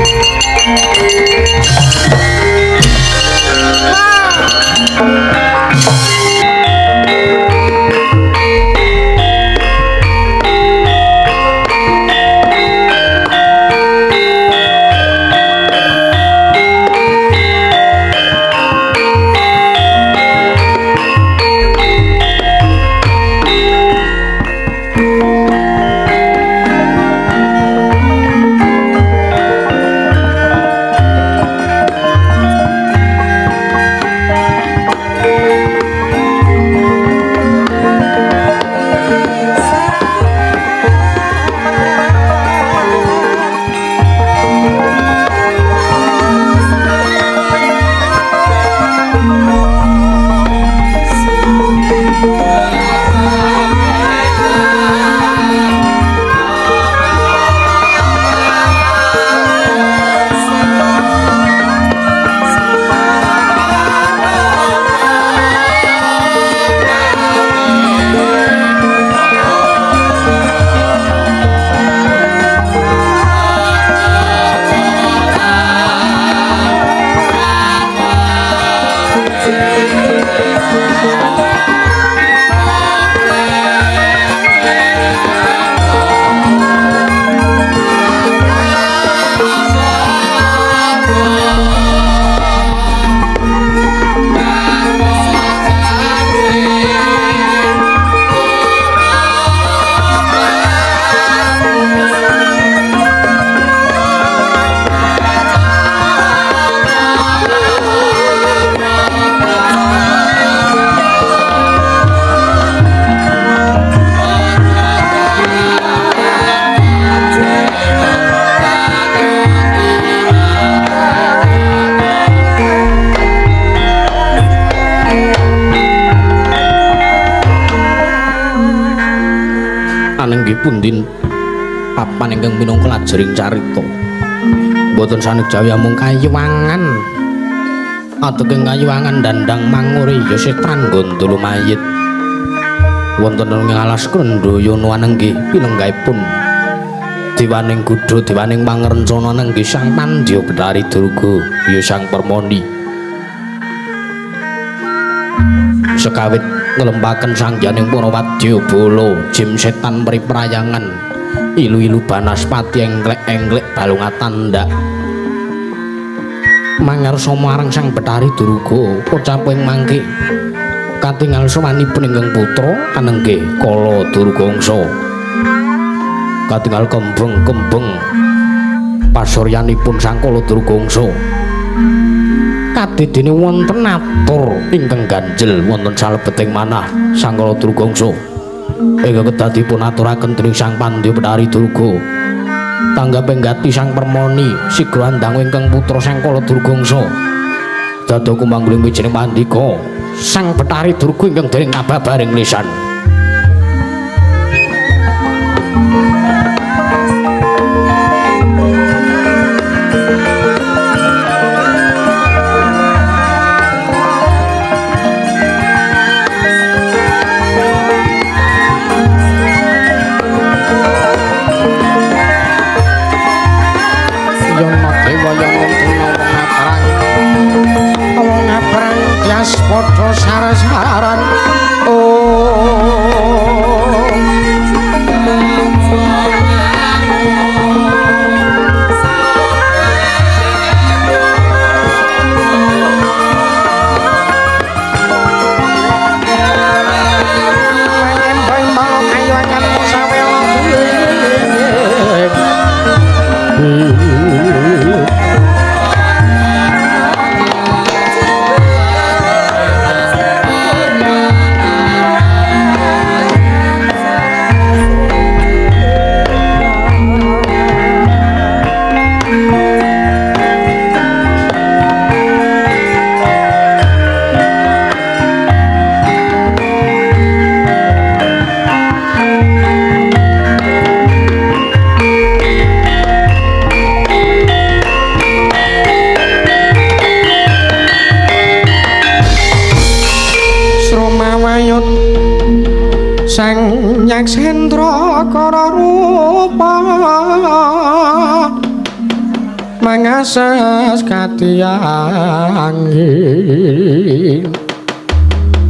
A: Pundin papan ingkang minangka lajering carita mboten sanes jawi amung kayuwangan ateking kayuwangan dandang mangure ya setan gondolo mayit wonten ing alas Krendayana anenggih pilenggahipun dewaning gudha dewaning pangrencana nenggih Sang Pandya Betari Durga ya Sang Permoni sekawit nglempaken sangyaning para wadyabala jim setan priprayangan ilu-ilu banaspati engklek-engklek balunga tandak mangarsa marang Sang Betari Durga pocapo ing mangke katingal sowanipun ingkang putra anenggih Kala Durgangsa katingal kembeng-kembeng pasuryanipun Sang Kala Durgangsa kadidene wonten atur ingkang ganjel wonten salebeting manah Sang Kala Durgangsa ingkang kedah dipun aturaken dening Sang Pandya Betari Durga tanggaping gati Sang Permoni sigra andang ingkang putra Sang Kala Durgangsa dada kumangguling wijining pandika Sang Betari Durga ingkang dereng kababaring lisan. Padha sarasaran oh. Sang Nyaksendra kara rupa mangases katiangin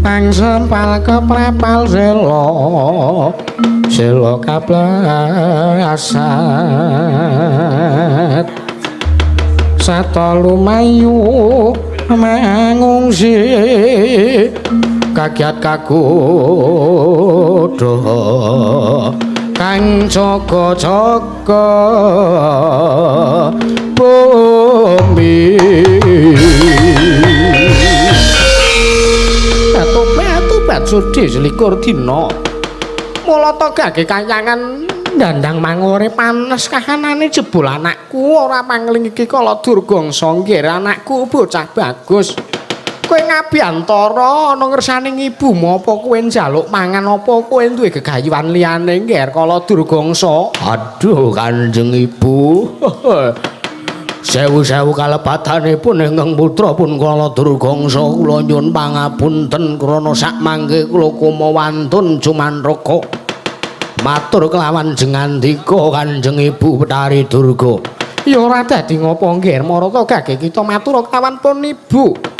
A: pangsempal keprepal sela sela kaplasat sata lumayu mangungsi kagiat kagodha kang jaga-jaga bumi. Atubat sudi selikur dina mula ta gage kayangan dandang mangure panes kahanane jebul anakku ora pangling iki kala Durgangsa nggir anakku bocah bagus. Kowe ngabiyantara ana ngersane ibumu apa kowe njaluk mangan apa kowe duwe gegayuhan liyane nggir kala Durgangsa.
C: Aduh Kanjeng Ibu. Sewu-sewu kalepatanipun ingkang putra pun kala Durgangsa kula nyuwun pangapunten krana sakmangke kula kumawantun jumanraka. Matur kelawan jengandika Kanjeng Ibu Betari Durga.
A: Ya ora dadi ngopo nggir marata gage kita matur kelawan pun Ibu.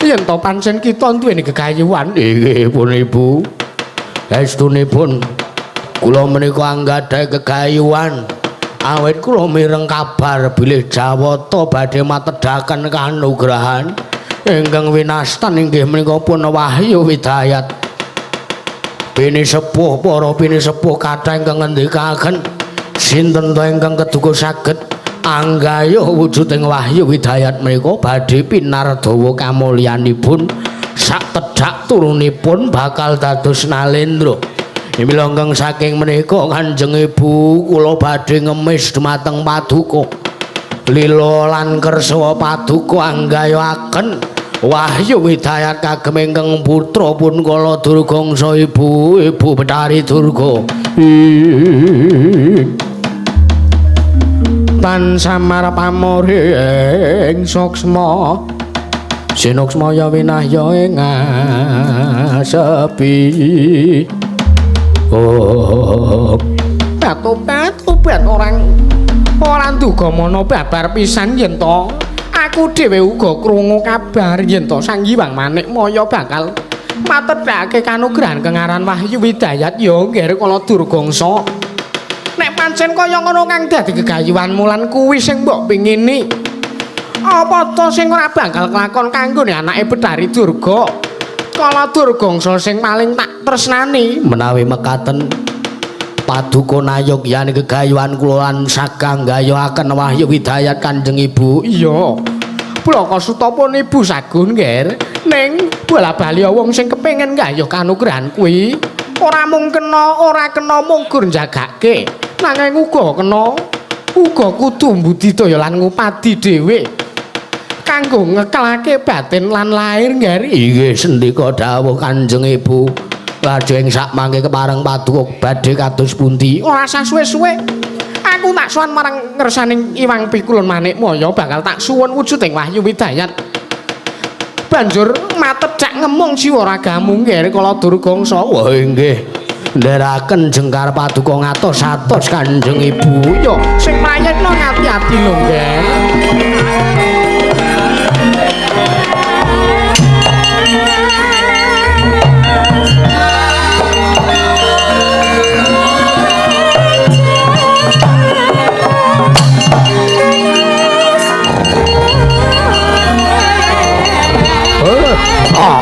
A: Yen to pancen kita duweni gegayuhan.
C: Inggih pun Ibu. Estunipun kula menika anggadhahi gegayuhan. Awit kula mireng kabar bilih Jawata badhe matedhaken kanugrahan ingkang winastan inggih menika pun Wahyu Widayat. Bini sepuh para bini sepuh kathah ingkang ngendikaken sinten to ingkang keduga saged anggayuh wujuding Wahyu Widayat menika badhe pinardawa kamulyanipun sak tedhak turunipun bakal dados nalendra. Mila ingkang saking menika Kanjeng Ibu kula badhe ngemis dumateng paduka lila lan kersa paduka anggayuhaken Wahyu Widayat kagem ingkang putra pun kala Durgangsa Ibu, Ibu Betari Durga.
A: Tan samar pamori ing suksma sinuksmaya winahya ing asepi. Oh, batu-batu orang ora nduga mana babar pisan yen to aku dhewe uga krungu kabar yen to Sang Hyang Manikmaya bakal matedhake kanugrahan kengaran Wahyu Widayat ya nggih kala Durgangsa. Nek pancen kaya ngono kang dadi gegayuhanmu lan kuwi sing mbok pingini apa to sing ora bakal kelakon kanggone anake Betari Durga kala Durgangsa sing paling tak tresnani.
C: Menawi mekaten paduka nayogyane gegayuhan kula lan saged nggayuhaken Wahyu Widayat Kanjeng Ibu.
A: Iya blaka sutapun Ibu sagun nggih ning bola-bali wong sing kepengin nggayuh kanugrahan kuwi ora mung kena ora kena mung gur njagake nanging uga kena uga kudu mbudidaya lan ngupadi dhewe kanggo ngekelake batin lan lahir nggih.
C: Inggih sendika dawuh Kanjeng Ibu. Lajeng sakmangke kepareng paduka badhe kados pundi?
A: Ora usah suwe-suwe aku tak suwun marang ngersaning Iwang Pikulun Manikmaya bakal tak suwun wujuding Wahyu Widayat banjur matedhak ngemung jiwa ragamu nggih kala Durgangsa.
C: Wah inggih ndheraken jengkar paduka ngatos-atos Kanjeng Ibu.
A: Yo sing prayitna ngati-ati lho nggih.
D: Ah.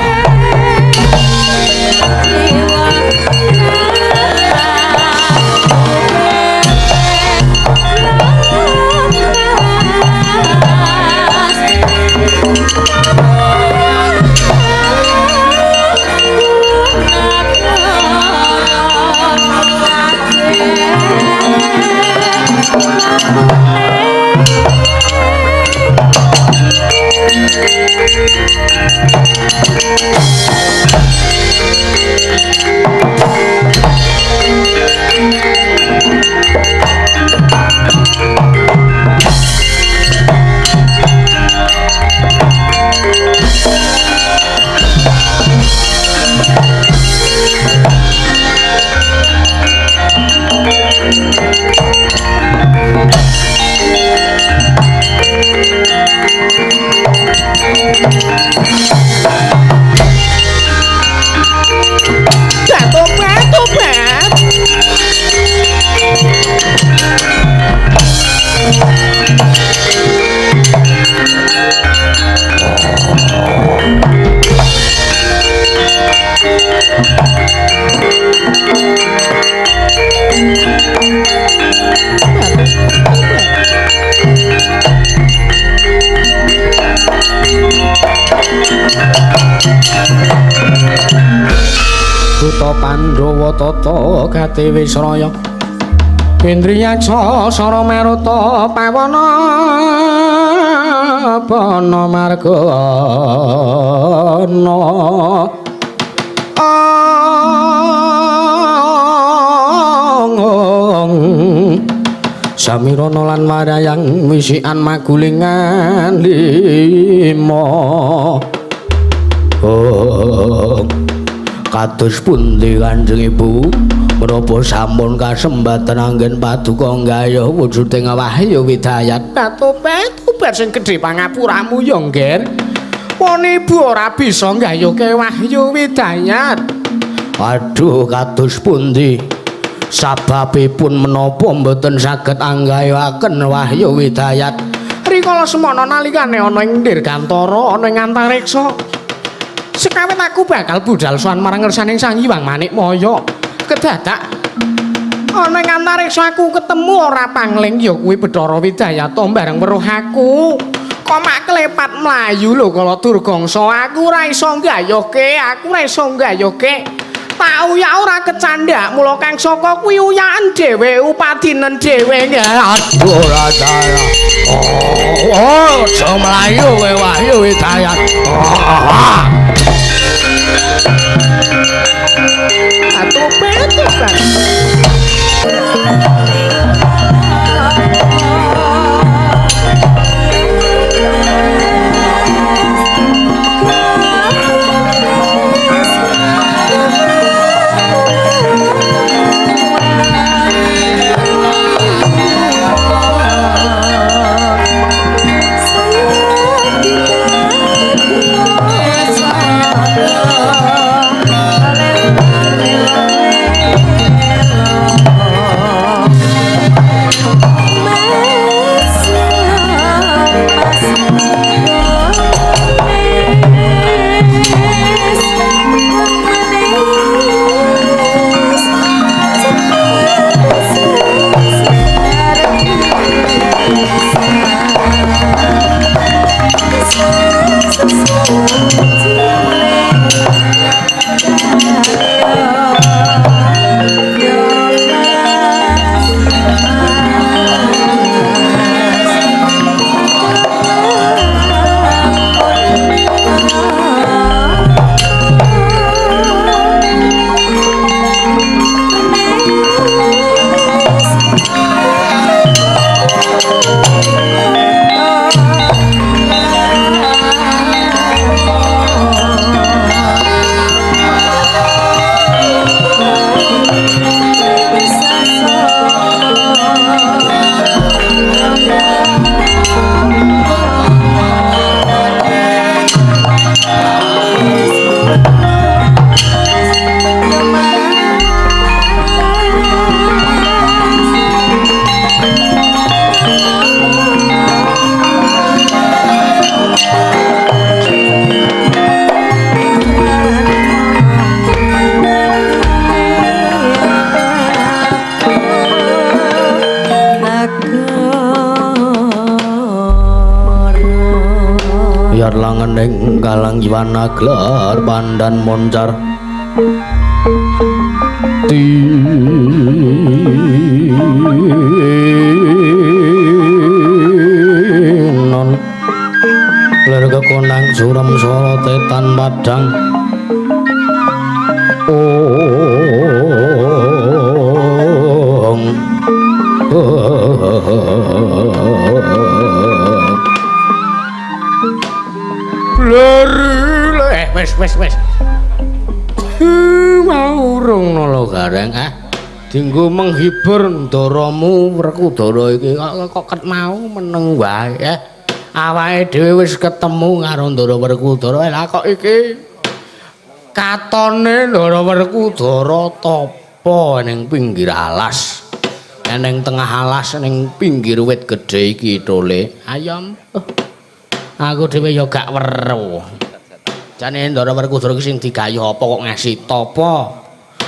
A: Tobat, tobat. Duta Pandhawa tata gati wisraya Indriya sasara maruta pawana bana margana Samirana lan warayang wisikan magulingan lima.
C: Oh, kados pundi Kanjeng Ibu? Menapa sampun kasembatan anggen paduka nggayuh wujuding wahyu widayat?
A: Tobat sing gedhe pangapuramu ya, Ngger. Pon ibu ora bisa nggayuhke wahyu widayat.
C: Aduh, kados pundi? Sababipun menapa mboten saged anggayuhaken wahyu widayat?
A: Rikala semana nalikane ana ing Dirgantara, ana ing antariksa. Sekawit aku bakal budal sowan marang ngersaning Sang Hyang Manikmaya. Kedadak ana ing antariksa aku ketemu ora pangling ya kuwi Bathara Widayata bareng weruh aku. Kok mak klepat mlayu lho kala Durgangsa. Aku ora iso nggayuhke, aku ora iso nggayuhke. Tak uyak ora kecandak, mula Kang Saka kuwi uyaken dhewe, upadinen dhewe.
C: Aduh ora salah. Oh, aja mlayu kowe wahyu widayat.
A: Atuh petukan.
C: Ning galang jiwana glar pandan moncar tinon ler kekonang suram sorote tan padang ong. Wes wes wes.
A: Mau urung
C: nolo gareng ah. Dinggo menghibur ndaramu Werkudara iki kok ket mau meneng wae eh. Awake dhewe wis ketemu karo Ndara Werkudara. Lah kok iki katone Ndara Werkudara tapa ning pinggir alas. Ning tengah alas ning pinggir wit gedhe iki tole. Ayam. Aku dhewe ya gak weruh. Jane Ndara Werkudara iki sing digayuh apa kok ngasih tapa?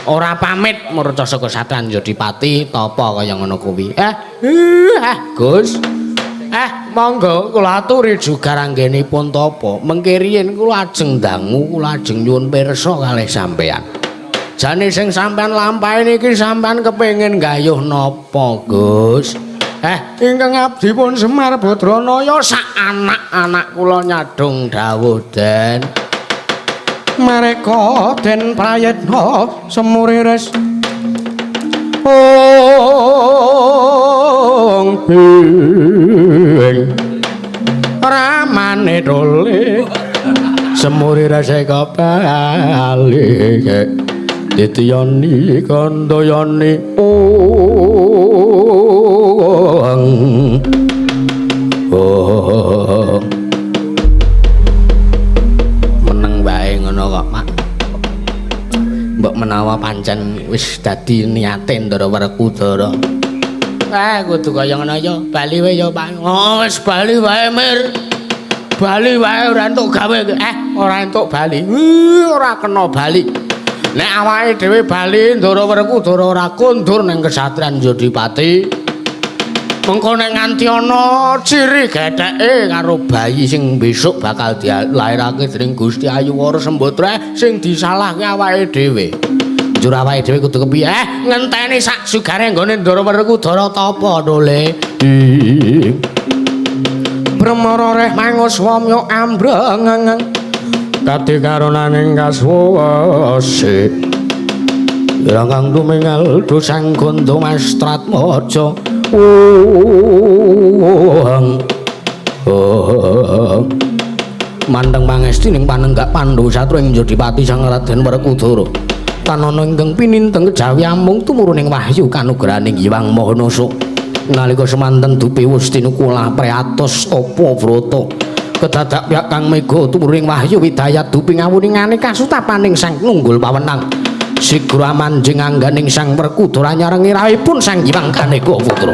C: Ora pamit murca saka Satran Jodipati tapa kaya ngono kuwi. Gus. Monggo kula aturi juga ranggenipun tapa. Mengke riyin kula ajeng dangu, kula ajeng nyuwun pirsa kalih sampeyan. Jane sing sampeyan lampahi niki sampeyan kepengin gayuh napa, Gus? Ingkang abdi pun Semar Badranaya sak anak-anak kula nyadong dawuh, Den.
A: Mareka Den Prayitna semuriris ong ing ramane dole semuriris eka bali ditiyani kandayani ong oh.
C: Meneng wae ngono kok, Pak. Mbok menawa pancen wis dadi niate Ndara Werkudara. Kudu kaya ngono ya, bali wae ya, Pak. Oh, wis bali wae, Mir. Bali wae ora entuk gawe. Ora entuk bali. Ora kena bali. Nek awake dhewe bali Ndara Werkudara ora kondur ning kesatriyan Jodipati. Mengko nek nganti ana ciri getheke karo bayi sing besok bakal dilairake dening Gusti Ayu Wara Sembadra sing disalahke awake dhewe. Njur awake dhewe kudu kepiye? Ngenteni sak sugare nggone Ndara Werkudara tapa dole.
A: Bremara reh manguswamya ambreng dadi karonaning kasuwase.
C: Rangkang tumingal dosang gondo Mastratmaja. Manteng pangesti ning panenggak Pandhu satru ing Jodipati Sang Raden Werkudara. Tanana ingkang pininteng kejawi amung tumuruning wahyu kanugrahaning Hyang Maha Nasa. Nalika semanten dupi wus tinukula priatos tapa vrata. Kedadak pihak kang mega tumuruning wahyu widayat dupi ngawuningane kasutapaning Sang Nunggul Pawenang. Sigra manjing angganing Sang Werkudara nyarengi rawuhipun Sang Hyang Ganeka Putra.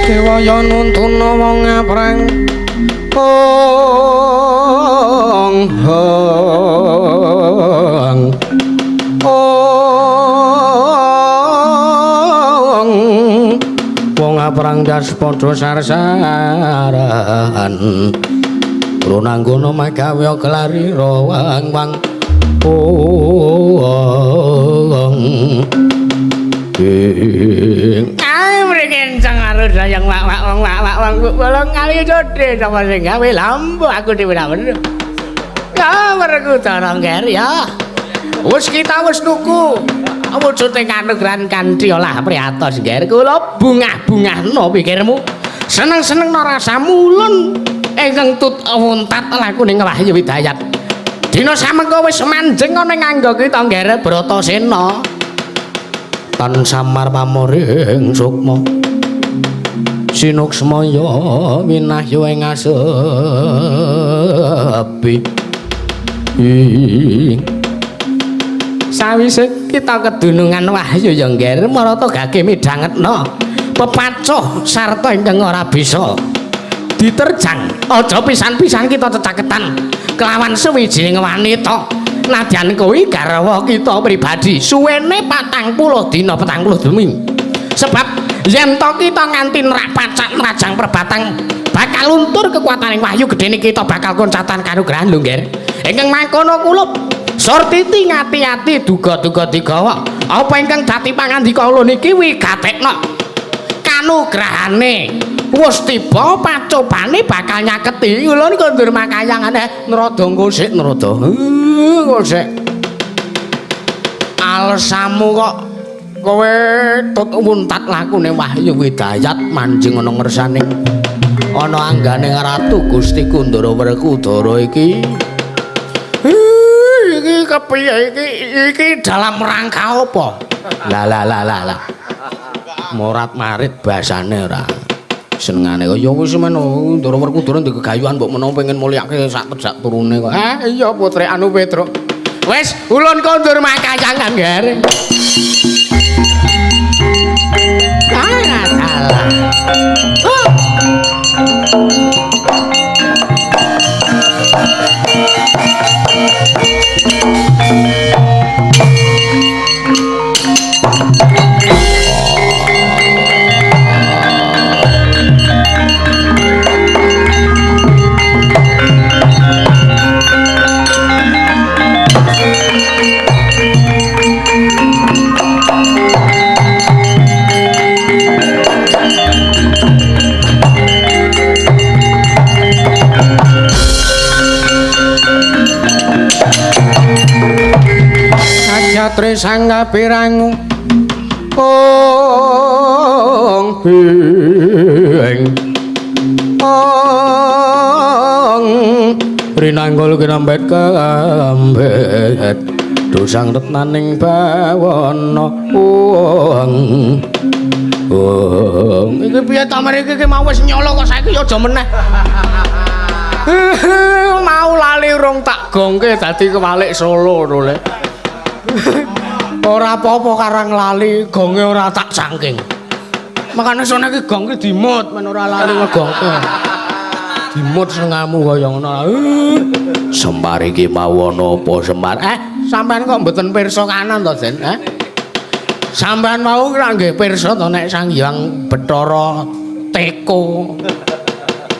A: Dewaya nuntuna wong ngaprang ong hong ong wong ngaprang jas padha sar-saran runanggono magawe gelari rawang wang ong ing
C: Sayang wak-wak wong wak-wak wong bolong kali jodhe sapa sing gawe lampu aku dhewe ra weruh. Ya Werkudara ngger ya. Wis kita wis nuku wujude kanugrahan kanthi olah priatos ngger. Kula bungah-bungahno pikirmu. Seneng-senengno rasamu ulun ingkang tut wuntat lakune Wahyu Hidayat. Dina samengko wis manjing ana ing angga kita ngger Bratasena.
A: Tan samar pamoring sukma.
C: Sinuksmaya winahya ing asepi. Sawise kita kedunungan wahyu ya ngger marata gage midhangetna pepacuh sarta ingkang ora bisa diterjang. Aja pisan-pisan kita cecaketan kelawan suwijining wanita. Nadyan kuwi garwa kita pribadi suwene 40 dina 40 demi. Sebab yen to kita nganti nerak pacak nerajang perbatang bakal luntur kekuataning wahyu gedene kita bakal koncatan kanugrahan lho ngger. Ingkang mangkono kulup Surtiti ngati-ati duga-duga digawa. Apa ingkang dadi pangandika ulun iki wigatekna kanugrahane. Wis tiba pacobane bakal nyaketi. Ulun kondur makayangane nrada engko sik nrada. Engko sik. Alesamu kok kowe tut wuntat lakune Wahyu Widayat manjing ana ngersane ana anggane Ratu Gusti Kundara Werkudara iki. Iki kepiye iki? Iki dalam rangka apa? Lah lah lah lah lah. Morat marit basane ora. Senengane kok ya wis men Ndara Werkudara ndek gegayuhan mbok menawa pengen mulyake sak tejak turune kok. Iya putre anu Petruk. Wis ulun kondur makayangan, Ger. Ah, salah. Oh. Kajatre sangga pirangu ong ing ong rinanggul kinambet kambet dosang retnaning bawana ong ong. Iki piye ta mriki iki mau wis nyolo kok saiki aja meneh. Mau lali urung tak gongke dadi kewalik Solo lho le. Ora apa-apa karang lali gonge ora tak cangking. Makane sone iki gong ki dimut men ora lali ngegongke. Dimut senengamu kaya ngono. Semar iki mau ana apa Semar? Sampean kok mboten pirsa kanan to, Den? Sampean mau kira nggih pirsa to nek Sang Hyang Bathara Teko.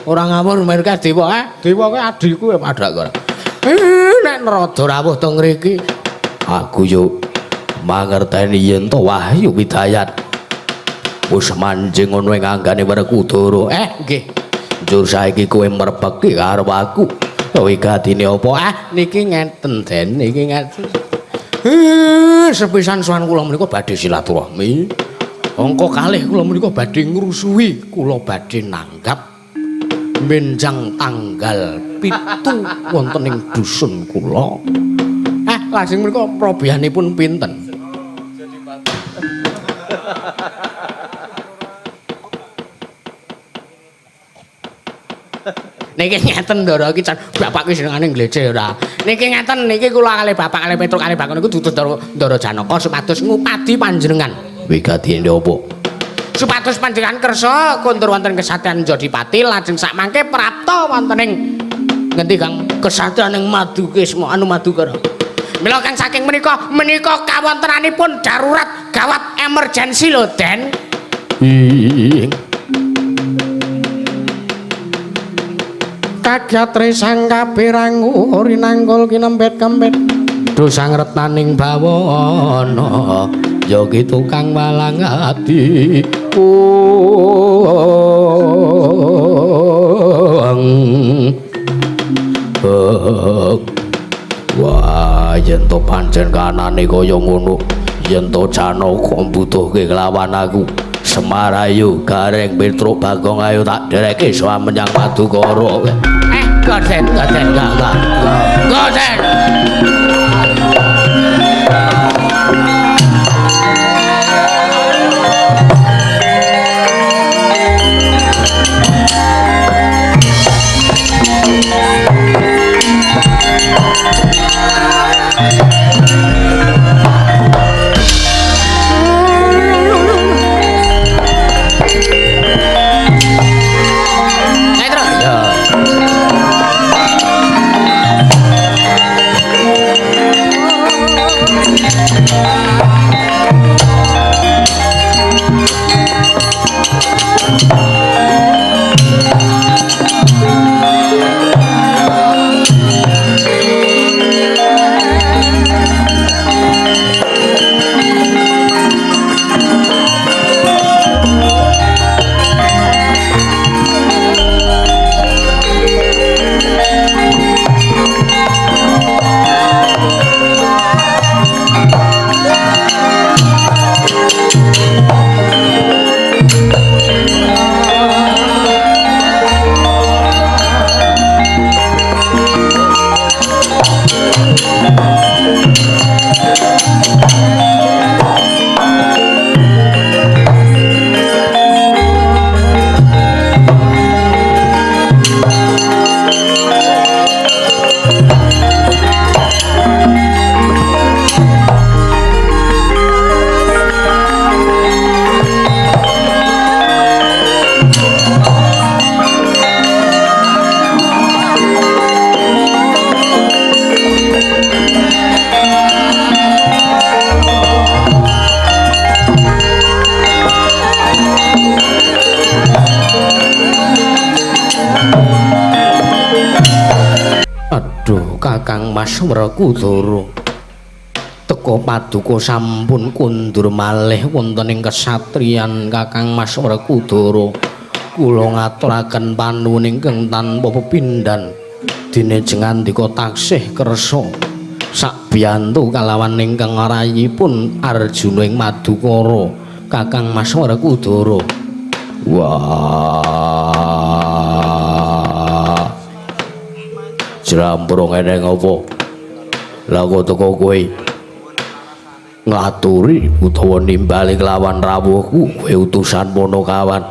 C: Ora ngawur mereka dewa, dewa kuwi adhiku ya padha kok. Nek nerada rawuh to ngriki. Aku yo mangerteni yen to Wahyu Widayat wis manjing ngono ing anggane Werkudara. Nggih. Njur saiki kowe merpeki karo aku. Wigatine apa? Niki ngeten, Den, niki ngeten. Sepisan sowan kula menika badhe silaturahmi. Angka kalih kula menika badhe ngrusuhi, kula badhe nanggap benjang tanggal 7 wonten ing dusun kula. Lajeng menika probihanipun pinten? Niki ngeten Ndara iki jan bapak ki senengane ngleceh ora. Niki ngeten niki kula kalih bapak kalih Petruk kalih Bakon niku dudu Ndara Janaka supados ngupadi panjenengan. Wigatine apa? Supados panjenengan kersa kondur wonten kesatyan Jodipati lajeng sakmangke prapta wonten ing ngendi Kang? Kesatyan ing Madukisma anu Madukara. Mila kang saking menika menika kawontenanipun darurat gawat emergensi lho, Den. Kagyatre sang kapirangu rinanggul kinembet kembet dosang retnaning bawana ya ki tukang walang ati. Wah, yen to pancen kanane kaya ngono, yen to Janaka mbutuhke kelawan aku. Semar ayo Gareng Petruk Bagong ayo tak dereke sowan menyang Madukara. Goden, goden, enggak. Goden. Aduh, Kakang Mas Werkudara. Teka paduka sampun kundur malih wonten ing kesatriyan Kakang Mas Werkudara. Kula ngaturaken panuwun ingkang tanpa pepindhan. Dene jengandika taksih kersa sakbiyantu kalawan ingkang rayipun Arjuna ing Madukara, Kakang Mas Werkudara. Wah. Jlambrung eneng apa? Lah kok teko kowe ngaturi utawa nimbali kelawan rawuhku kowe utusan Panakawan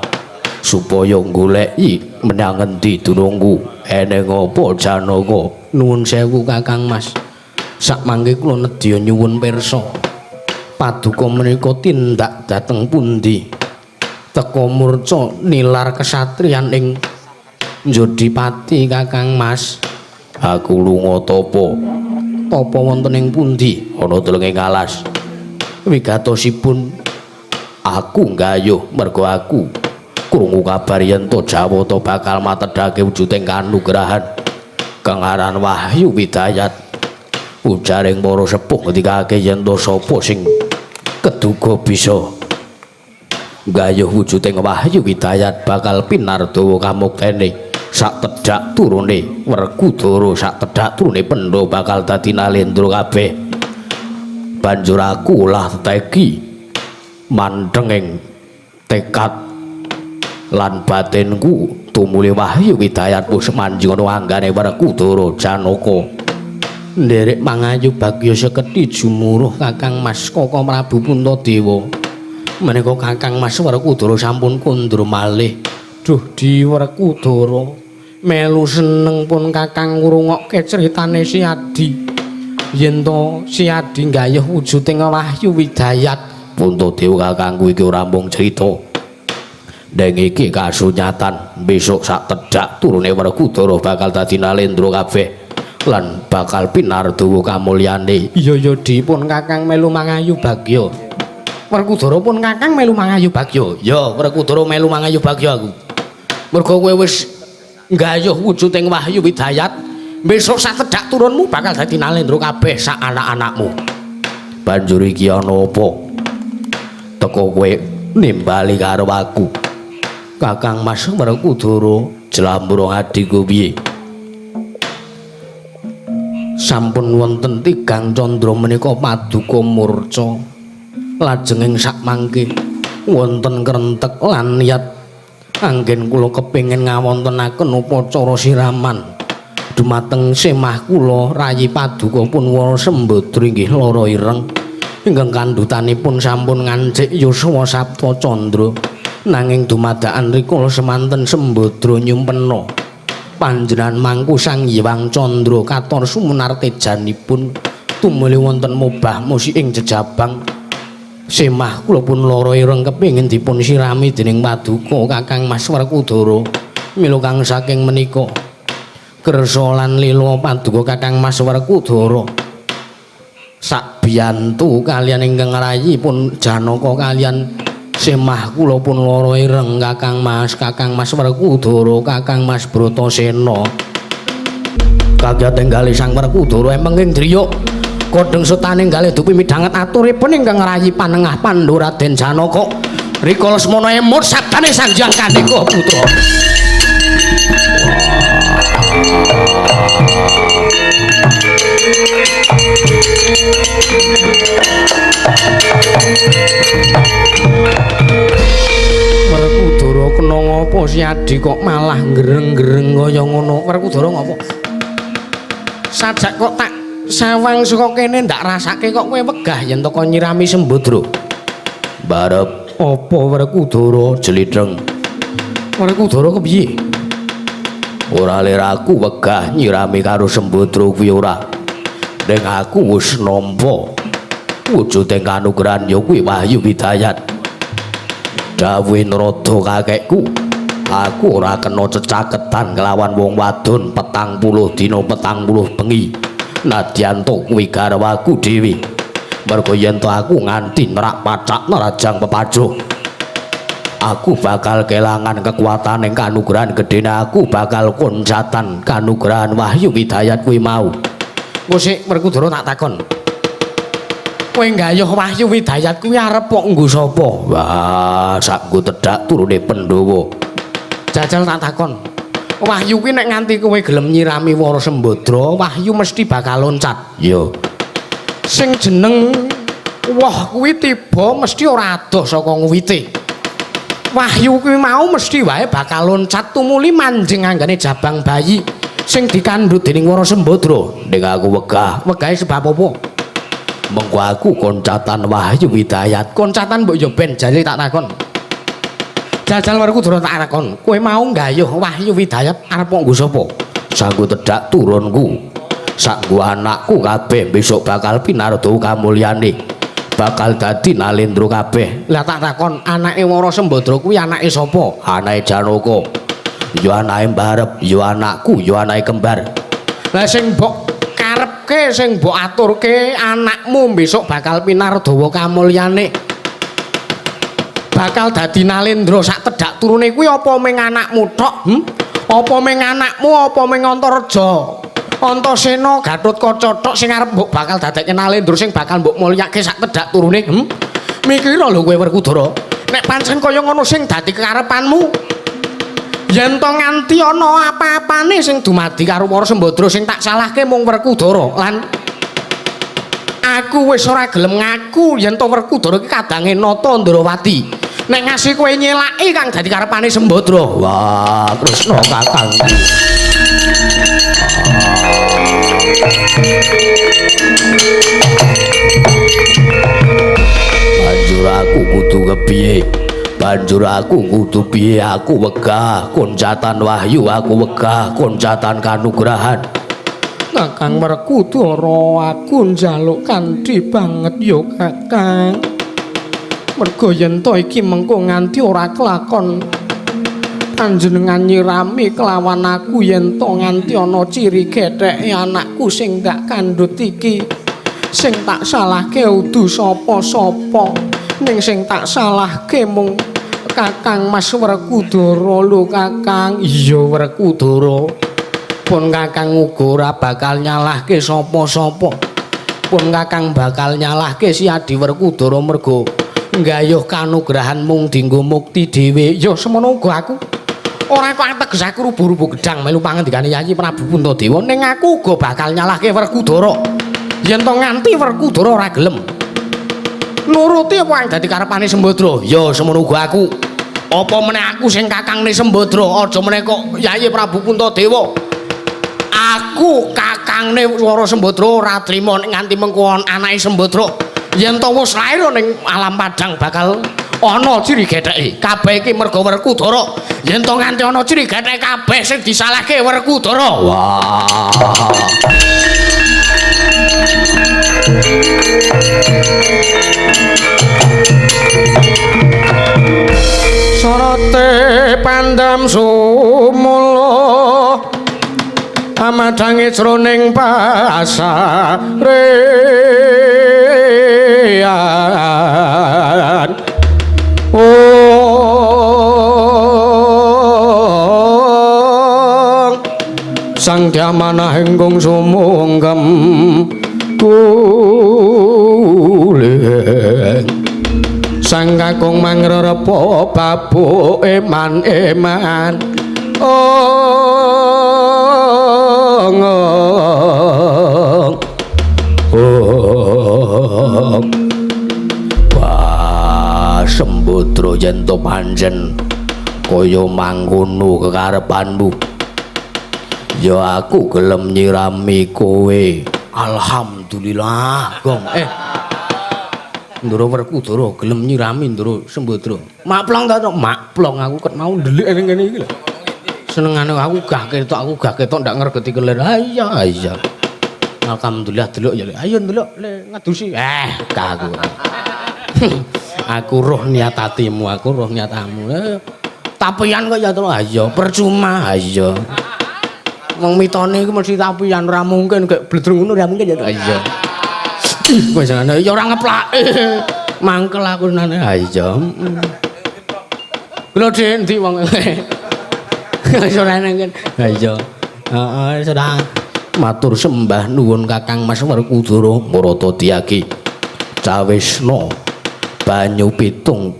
C: supaya goleki menyang endi dunungku. Eneng apa Janaka? Nuwun sewu Kakang Mas. Sakmangke kula nedya nyuwun pirsa. Paduka menika tindak dhateng pundi? Teka murca nilar kesatriyan ing Jodipati Kakang Mas. Aku lunga tapa. Tapa wonten ing pundi? Ana delenge alas. Wigatosipun aku nggayuh merga aku krungu kabar yen to Jawata bakal matedhake wujuding kanugrahan kang aran Wahyu Widayat. Ujaring para sepuh ngendikake yen to sapa sing keduga bisa nggayuh wujuding Wahyu Widayat bakal pinardawa kamuktene. Sak tedhak turune Werkudara, sak tedhak turune Pandhawa bakal dadi nalendra kabeh. Banjur aku lah teki mandheng tekad lan batinku tumuli Wahyu Widayat wis manjing ana anggane Werkudara Janaka. Nderek mangayu bagya sekedhi jumuruh Kakang Mas Kaka Prabu Puntadewa. Menika Kakang Mas Werkudara sampun kondur malih. Duh di Werkudara melu seneng pun Kakang ngrungokke critane Si Adi. Yen to Si Adi nggayuh wujuding Wahyu Widayat. Puntadewa kakangku iki ora mung crita. Ning iki kasunyatan besok sak tedhak turune Werkudara bakal dadi nalendra kabeh lan bakal pinardawa kamulyane. Iya ya Di, pun Kakang melu mangayu bagya. Werkudara pun Kakang melu mangayu bagya. Ya Werkudara melu mangayu bagya aku. Merga kowe wis nggayuh wujuding Wahyu Widayat, besok sak tedhak turunmu bakal dadi nalendra kabeh sak anak-anakmu. Banjur iki ana apa? Teka kowe nimbali karo aku. Kakang Mas Werkudara jlambrung adhiku piye? Sampun wonten tigang candra menika paduka murca. Lajeng ing sakmangke wonten krentek lan niat anggen kula kepengin ngawontenaken upacara siraman dumateng semah kula rayi paduka pun Wara Sembadra inggih lara ireng ingkang kandhutanipun sampun ngancik yuswa sapta candra. Nanging dumadakan rikala semanten Sembadra nyumpena panjenengan mangku Sang Hyang Candra katon sumunartejanipun tumuli wonten mobah musi ing jejabang semah kula pun lara ireng kepengin dipun sirami dening paduka Kakang Mas Werkudara. Mila kang saking menika kersa lan lila paduka Kakang Mas Werkudara sakbiyantu kaliyan ingkang rayi pun Janaka kaliyan semah kula pun lara ireng Kakang Mas, Kakang Mas Werkudara, Kakang Mas Bratasena. Kaget enggali Sang Werkudara emeng ing driyuk kodheng sutane galih dupi midhanget aturipun ingkang rayi panengah Pandhu Raden Janaka. Rika Lesmana emut sabdane Sang Hyang Kandika putra. Werkudara kena ngapa Si Adi kok malah gereng-gereng kaya ngono? Werkudara ngapa? Sajak kok tak sawang saka kene ndak rasake kok kowe wegah yen teka nyirami Sembadra. Barep apa Werkudara jlidheng? Werkudara kepiye? Ora lir aku wegah nyirami karo Sembadra kuwi ora. Ning aku wis nampa wujuding kanugrahan ya kuwi Wahyu Widayat. Dawuhe Narada kakekku, aku ora kena cecaketan kelawan wong wadon 40 dina 40 bengi. Nadyan to kuwi garwaku dhewe. Merga yen to aku nganti nerak pacak nerajang pepajuh. Aku bakal kelangan kekuatan ing kanugrahan gedene, aku bakal koncatan kanugrahan Wahyu Widayat kuwi mau.
A: Engko sik Werkudara tak takon. Kowe nggayuh Wahyu Widayat kuwi arep kok nggo sapa?
C: Wah, saknggo tedhak turune Pandhawa.
A: Jajal tak takon. Wahyu kuwi nek nganti kowe gelem nyirami Wara Sembadra, Wahyu mesti bakal loncat.
C: Iya.
A: Sing jeneng woh kuwi tiba mesti ora adoh saka nguwite. Wahyu kuwi mau mesti wae bakal loncat tumuli manjing anggane jabang bayi sing dikandhut dening Wara Sembadra.
C: Ning aku wegah.
A: Wegahe sebab apa?
C: Mengko aku koncatan Wahyu Widayat.
A: Koncatan mbok yo ben jale tak takon. Jajal Werkudara tak takon, kowe mau nggayuh Wahyu Widayat arep kok nggo sapa?
C: Sanggo tedhak turunku. Sanggo anakku kabeh besok bakal pinardo kamulyane. Bakal dadi nalendra kabeh.
A: Lah tak takon, anake Wara Sembadra kuwi anake sapa?
C: Anake Janaka. Ya anake Mbarep, ya anakku, ya anake kembar.
A: Lah sing mbok karepke, sing mbok aturke anakmu besok bakal pinardawa kamulyane. Bakal dadi nalendra sak tedhak turune kuwi apa ming anakmu tok? Apa ming anakmu, apa ming Antareja? Antasena Gatotkaca tok sing arep mbok bakal dadekke nalendra sing bakal mbok mulyake sak tedhak turune? Mikira lho kowe Werkudara. Nek pancen kaya ngono sing dadi kekarepanmu, yen to nganti ana apa-apane sing dumadi karo Wara Sembadra sing tak salahke mung Werkudara, lan aku wis ora gelem ngaku yen to Werkudara iki kadange Nata Ndrawati. Nek ngasih kowe nyelaki kang dadi karepane Sembadra.
C: Wah, Kresna kakangku. Banjur aku kudu kepiye? Banjur aku kudu piye? Aku wegah koncatan wahyu, aku wegah koncatan kanugrahan.
A: Kakang Werkudara, aku njaluk kanthi banget ya Kakang. Mergo yen to iki mengko nganti ora kelakon panjenengan nyirami kelawan aku, yen to nganti ana ciri getheke anakku sing tak kandhut iki, sing tak salahke udu sapa-sapa, ning sing tak salahke mung Kakang Mas Werkudara lho Kakang. Iya Werkudara, pun Kakang uga ora bakal nyalahke sapa-sapa, pun Kakang bakal nyalahke si Adi Werkudara mergo nggayuh kanugrahan mung dinggo mukti dhewe. Ya semono uga aku ora kok teges aku rubuh-rubuh gedang melu pangendikane Yayi Prabu Puntadewa, ning aku uga bakal nyalahke Werkudara yen to nganti Werkudara ora gelem nuruti apa yang dadi karepane Sembadra.
C: Ya semono uga aku. Apa meneh aku sing kakangne Sembadra, aja meneh kok Yayi Prabu Puntadewa. Aku kakangne Wara Sembadra ora trima nek nganti mengko anake Sembadra yen to wis lair ning alam padang bakal ana ciri getheke. Kabeh iki mergo Werkudara. Yen to nganti ana ciri getheke kabeh sing disalahke Werkudara. Wah.
A: Sorote pandam sumula amadange jroning pasarean. Oh, Sang Dyamanah ingkung sumungkem kuling, Sang Kakung mangrerepa babu eman-eman. Oh,
C: oh. Wah, Sembadra yen to pancen kaya mangkono kekarepanmu, ya aku gelem nyirami kowe. Alhamdulillah, Gong. Ndoro Werkudara gelem nyirami Ndoro Sembadra. Makplong ta to? Makplong aku ket mau ndelik ning kene iki lho. Senengane aku gah ketok, ndak ngregeti kelir. Iya, iya. Alhamdulillah delok ya. Ayo ndelok le ngadusi. Gah aku. Aku roh niat atimu, aku roh niatamu. Tapian kok ya to. Ayo percuma, ayo. Wong mitone iku mesti tapian, ora mungkin kek bledrung ngono ora mungkin ya. Iya. Ih, kowe senengane ya ora ngeplake. Mangkel aku senengane. Ha iya.
A: Lho Dik, endi wong. Iso nang kene. Ha iya. Heeh, sudah.
C: Matur sembah nuwun Kakang Mas Werkudara Marata Diyaki. Cawisna banyu pitung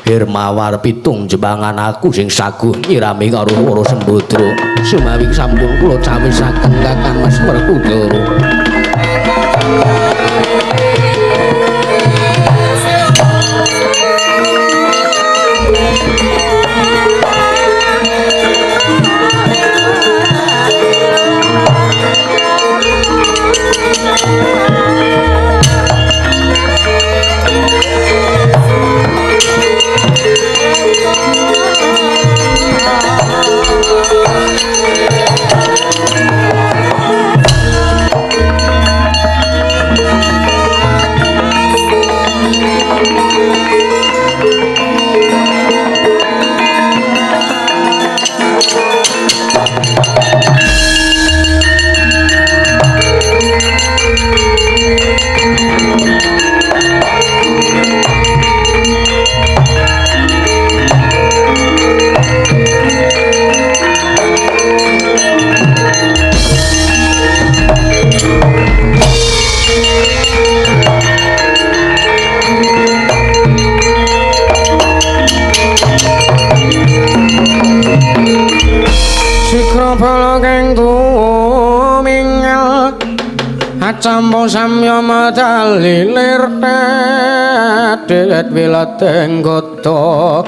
C: Hermawar pitung jembangan aku sing saguh nyirami karo para sembadra. Sumawi sampun kula cawisaken Kakang Mas Werkudara.
A: Sikrabala kang tumingal acampa samya madalilir tedet wilateng kota.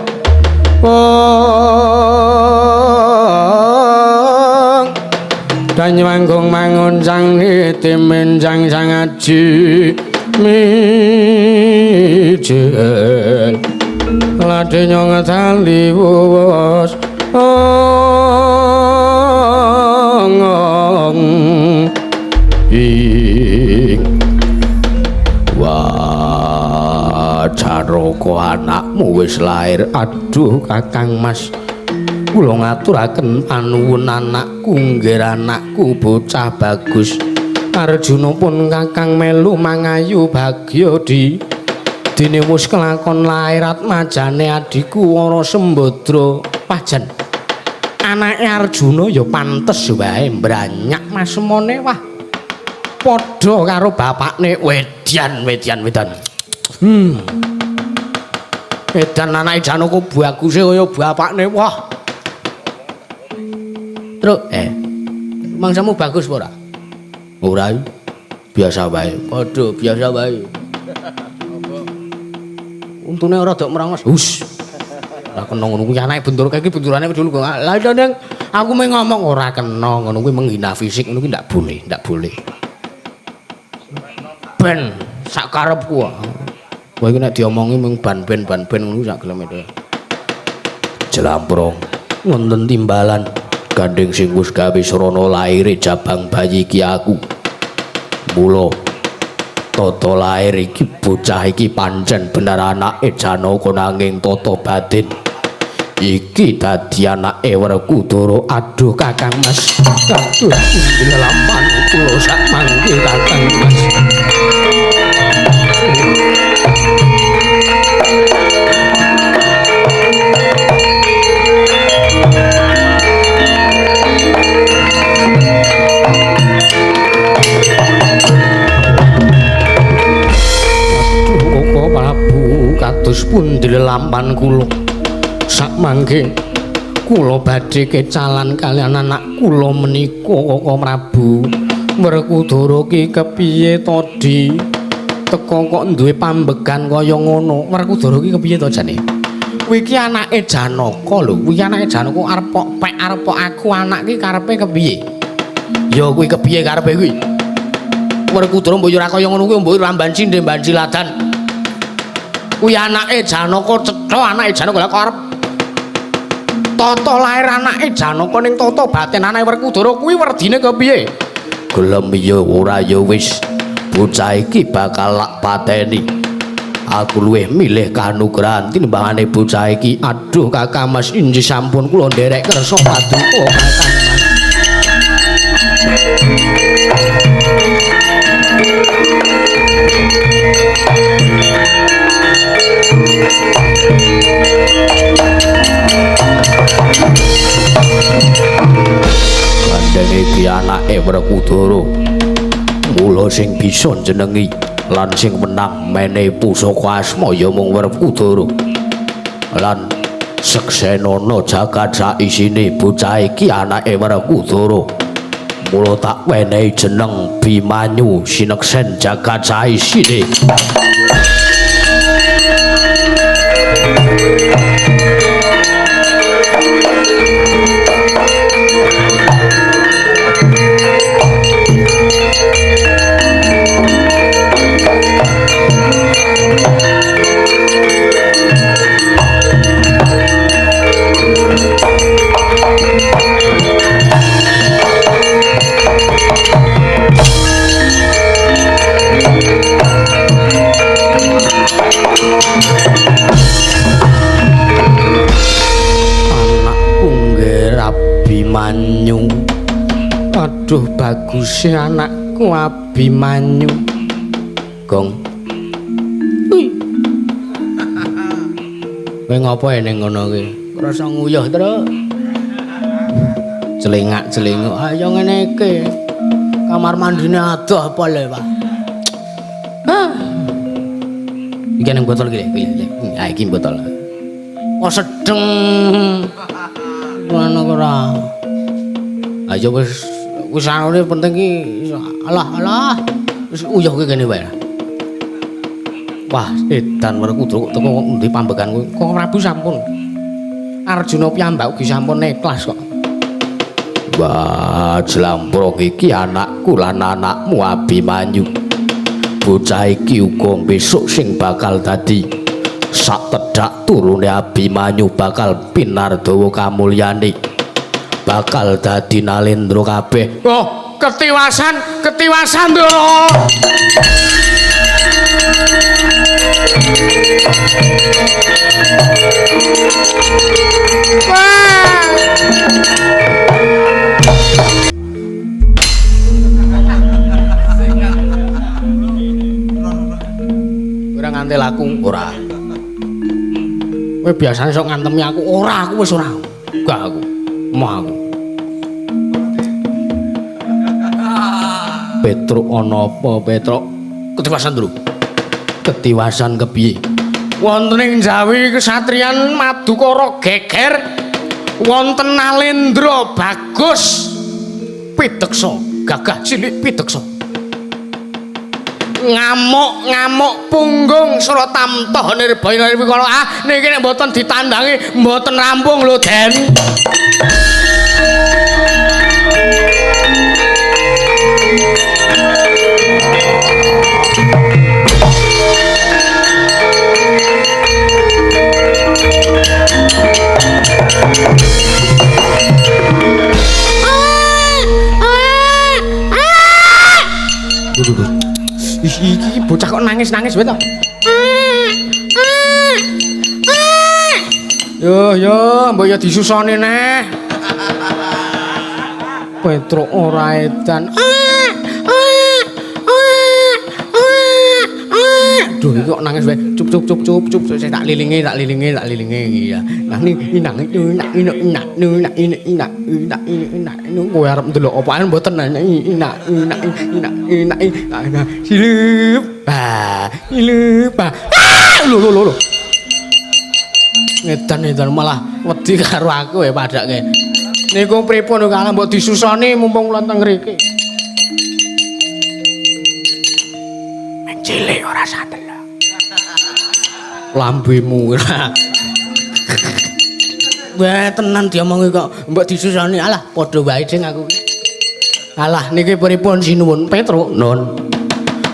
A: Danyuanggung manguncang niti menjang sang aji mijil lade nyong tali wuwos
C: ing. Wah, Janaka anakmu wis lair.
A: Aduh Kakang Mas, kula ngaturaken panuwun anakku, nggih anakku bocah bagus. Arjuna pun Kakang melu mangayu bagya di dene wis kelakon lair atmajane adhiku Wara Sembadra. Pajen anake Arjuna ya pantes wae mbranyak masemone. Wah, padha karo bapakne. Wedan wedan wedan. Edan anake Janaka baguse kaya bapakne. Wah. Truk, mangsamu bagus apa ora?
C: Ora, biasa wae.
A: Padha biasa wae. Untune ora dok merangos. Hus. Ora kena ngono kuwi anake bentur kae iki benturane dulu kok. Lah ndang aku mung ngomong ora kena ngono kuwi menghina fisik ngono kuwi ndak boleh, ndak boleh. Ben sak karepku. Kowe iki nek diomongi mung ban-ben ban-ben ngono sak gelem itu.
C: Jlamprong wonten timbalan gandeng sing wis gawe srana laire jabang bayi iki aku. Mula tata lair iki bocah iki pancen bener anake Janaka nanging tata batin iki dadi anake Werkudara. Aduh Kakang Mas, aduh lelapan kula sak mangke Kakang Mas. Aduh Prabu, kados pundi lelampan kula sak mangke kula badhe kecalan kalian anak kula menika Koko Prabu. Werkudara ki kepiye to Di? Teko kok duwe pambegan kaya ngono. Werkudara ki kepiye to jane? Kuwi ki anake Janaka lho, kuwi anake Janaka arep kok pek arep kok aku anak ki karepe kepiye? Ya kuwi kepiye karepe kuwi? Werkudara mbok yo ora kaya ngono kuwi, mbok ramban cindhe mban ciladan. Kuwi anake Janaka cetha anake Janaka lha kok arep tata lair anake Janaka ning tata batin anake Werkudara kuwi werdine kepiye? Gelem ya ora ya wis, bocah iki bakal lak pateni. Aku luwih milih kanugrahan tinimbangane bocah iki.
A: Aduh Kakang Mas, injih sampun kula nderek kersa paduka Kakang Mas.
C: Werkudara. Mula sing bisa njenengi lan sing menang menehi pusaka asma ya mung Werkudara. Lan seksenana jagat saisine bocah iki anake Werkudara. Mula tak wenehi jeneng Bimanyu sineksen jagat saisine. Anakku nggih Abimanyu. Aduh baguse anakku Abimanyu. Gong. Wih. Kowe ngopo ning ngono ki? Krasa nguyuh, Truk. Celengak-celenguk. Ayo ngene iki. Kamar mandine adoh apa lho, Pak? Hah. Iki nang botol iki, iki. Ha iki botol. Oh sedeng. Ngono ora. Ayo wis wis anune penting ki alah alah. Wis uyuh ki kene wae. Wah, edan Werkudara kok teko endi pambekan kuwi? Kok Prabu sampun. Arjuna piyambak ugi sampun ikhlas kok. Wah, jlamprong iki anakku lan anakmu Abimanyu. Bocah iki uga besok sing bakal dadi sak tedhak turune Abimanyu bakal pinardawa kamulyane. Bakal dadi nalendra kabeh. Oh, ketiwasan, ketiwasan, Ndara. Wah. Ora ngantel aku, ora. Kowe biasane sok ngantemi aku, ora aku wis ora. Gak aku. Emoh aku. Petruk ana apa, Petruk? Ketiwasan, Ndru. Ketiwasan kepiye? Wonten ing Jawi kesatriyan Madukara geger wonten Nalendra bagus pideksa, gagah cilik pideksa. Ngamuk-ngamuk punggung Suratamtoh nirbaya nirwikala. Ah niki nek mboten ditandangi mboten rampung lho, Den. Iki bocah kok nangis-nangis wae to. Yo yo, mbok yo disusoni neh. Petruk ora edan. Aduh, iki kok nangis wae. Cup cup cup cup cup, saya tak lilingi, tak lilingi, tak lilingi iki ya. Nah ni nang nak nak nak nak nak nak nak kowe arep ndelok apaan mboten nak nak nak nak nak silup. Ah, silup. Ah, lho lho lho. Ngedan-edan malah wedi karo aku ya padake. Niku pripun kok mbok disusoni mumpung kula teng mriki. Men cilik ora sadelok. Lambemu. Wah, tenan diomongi kok mbok disusoni. Alah, padha wae ding aku ki. Alah, niki pripun sinuwun Petruk? Nun.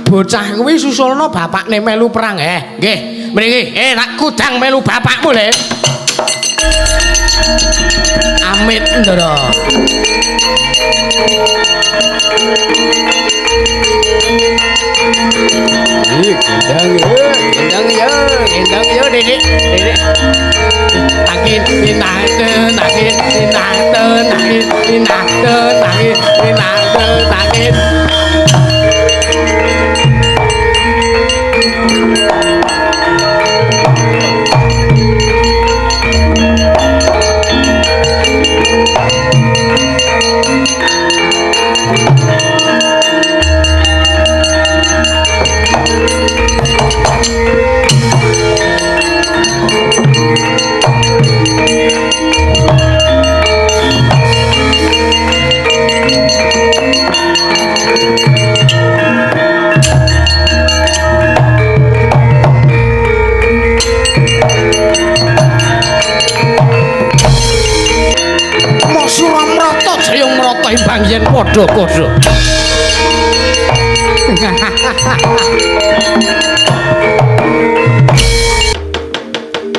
C: Bocah kuwi susulna bapakne melu perang. Nggih. Mriki, tak kudang melu bapakmu le. Amit, Ndara. Ih, gendang yo, gendang yo, Dik, Dik. Takin, tinate, takin, tinate, takin, tinate, takin, tinate, takin.
A: Padha-padha.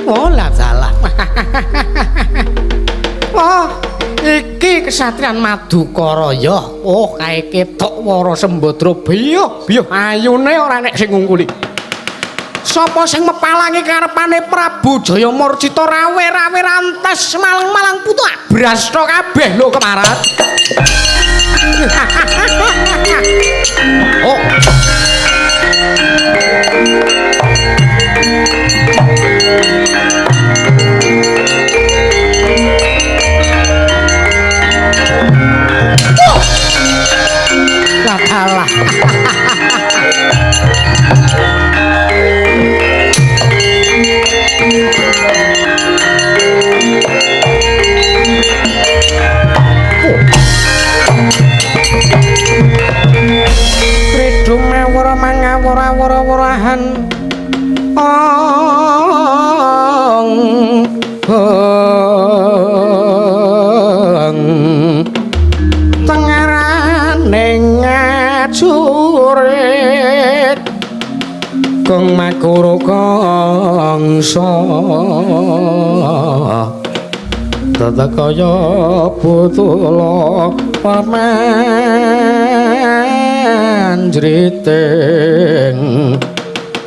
A: Oh, lah salah. Oh, iki kesatrian Madukaraya. Oh, kae ketok Wara Sembadra biyuh, biyuh ayune ora nek sing ngungkuli. Sapa sing mepalangi karepane Prabu Jaya Murcita rawe-rawe rantes malang-malang putu abrasta kabeh lho kemarat. Oh. Lah kalah. Kredo mawara mangawara-wara-warahan ong ong tengarane ngajurit kong makuru kangsa tetekaya putula pamanjriting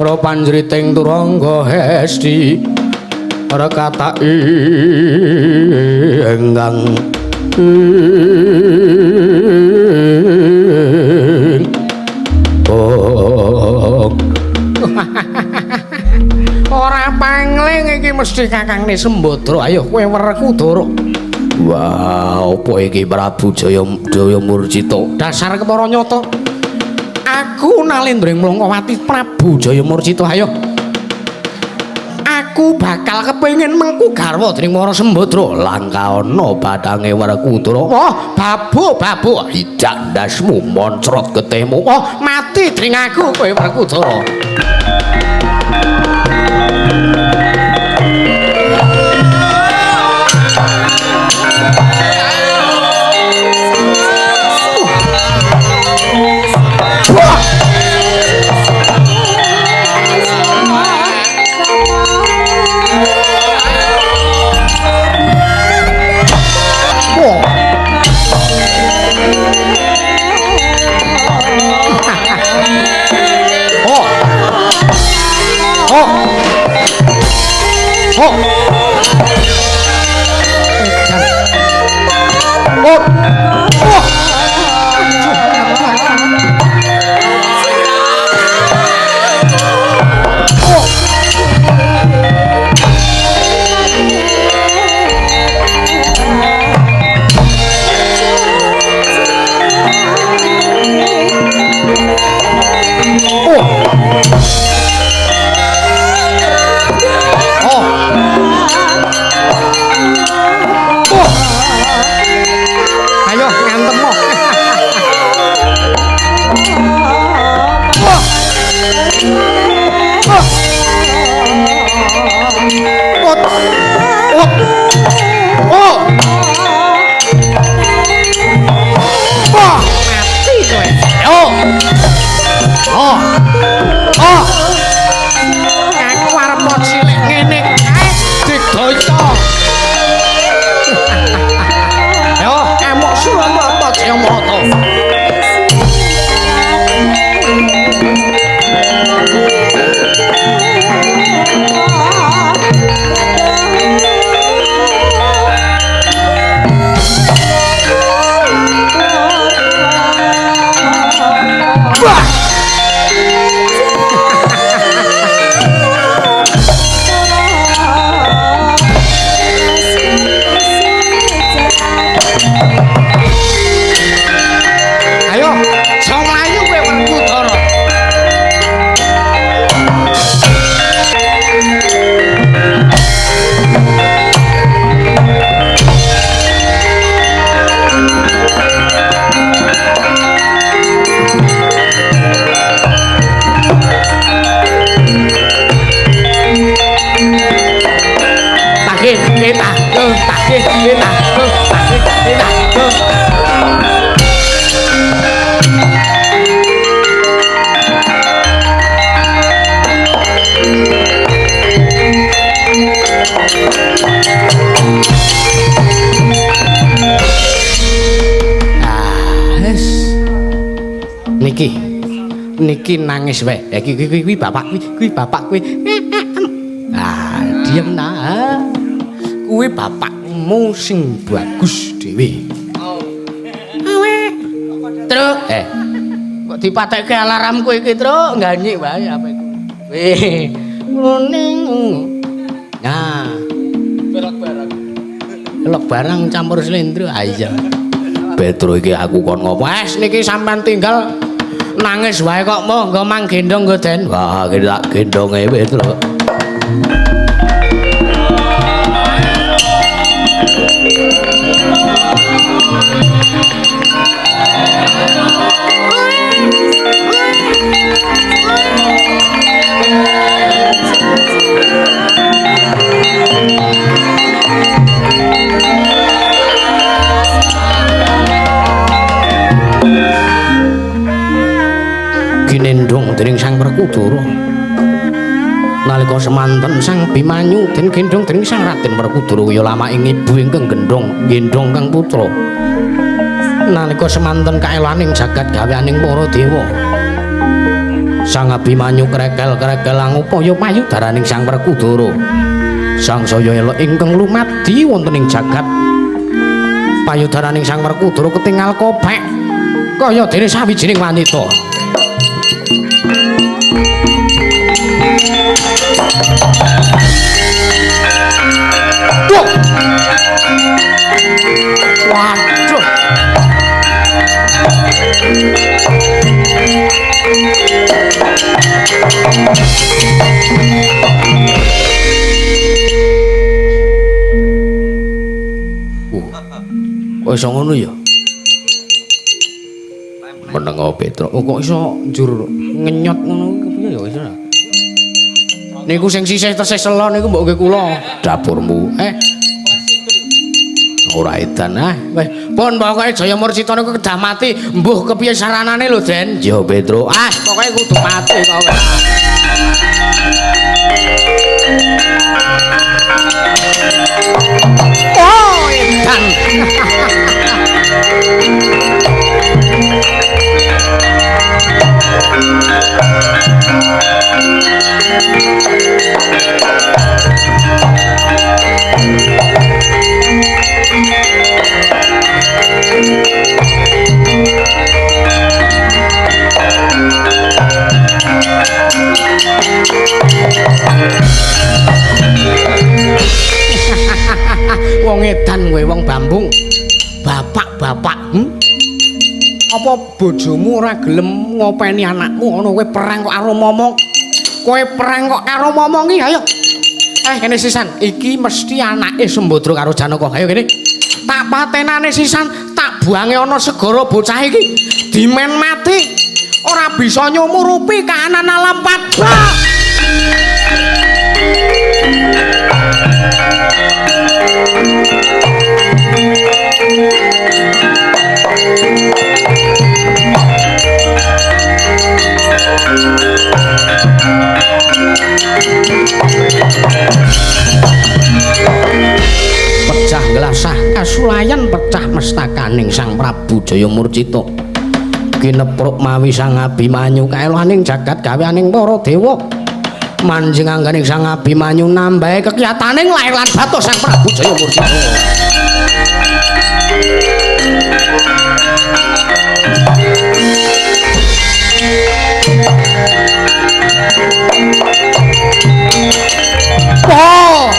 A: rapanjriting turangga hesti rekata ingkang oh. Ora pangling iki mesti kakangne Sembadra. Ayo kowe Werkudara.
C: Wah, apa iki Prabu Jaya Jaya Murcita?
A: Dasar kepara nyata. Aku Nalendra ing Mlangkawati Prabu Jaya Murcita. Ayo. Aku bakal kepengin mengku garwa dening Wara Sembadra.
C: Langka ana bathange Werkudara.
A: Oh, babu, babu.
C: Idak ndasmu moncrot getihmu.
A: Oh, mati dening aku kowe Werkudara. Oh. Oh. Oh. Ayo ngantem mo. Mati kowe. Oh. Oh. Oh. Aku arep cilik ngene kae digdaya. Yo, amuk Suramata Jayamata. Wah! Ayo, aja mlayu kowe Werkudara. Niki. Niki nangis wae. Iki kuwi bapak kuwi, kuwi bapak kuwi. Ah, diem nah. Kuwi bapakmu sing bagus dhewe.
C: Awe. Truk. Kok dipatekke alarmku iki, Truk? Ganyik wae apa iku. Weh, kuning.
A: Nah. Pelok barang. Pelok barang campur slendro. Ah iya. Petro iki aku kon ngopo? Wes niki sampean tinggal nangis wae kok monggo mang gendong nggo Den.
C: Wah, iki tak gendonge Petro.
A: Ginendhong dening Sang Werkudara. Nalika semanten Sang Bimanyu den gendhong dening Sang Raden Werkudara kaya lamaking ibu ingkang gendhong kang putra. Nalika semanten kaelaning jagat gaweaning para dewa. Sang Abimanyu krekel-krekel angupaya payudaraning Sang Werkudara. Sang saya elok ingkang lumadi wonten ing jagat. Payudaraning Sang Werkudara ketingal kopek kaya dene sawijining wanita. Duh. Waduh.
C: Kok iso ngono ya? Menengo Petro.
A: Oh, kok iso njur ngenyot ngono kepiye ya iso. Niku sing sisih tesih selo niku mbok nggih kula
C: dapurmu. Ora edan
A: ah. Weh, pun pokoke Jaya Murcita niku kedah mati, mbuh kepiye saranane lho, Den.
C: Ya Petro.
A: Ah, pokoke kudu mati kok. Oh, edan. Wong edan kowe, wong bambung. Bapak-bapak, Apa bojomu ora gelem ngopeni anakmu ngono kowe perang kok karo momong. Kowe perang kok karo momongi, ayo. Kene sisan, iki mesti anake Sembadra karo Janaka. Ayo kene. Tak patenane sisan, tak buange ana segara bocah iki. Dimen mati. Ora bisa nyumurupi kahanan alam padha. Pecah gelasah kasulayan pecah mestakaning Sang Prabu Jaya Murcita. Kinepruk mawi Sang Abimanyu kaelaning jagat gaweaning para dewa. Manjing angganing Sang Abimanyu nambahi kekiyataning lair lan batos Sang Prabu Jaya Murcita. Oh!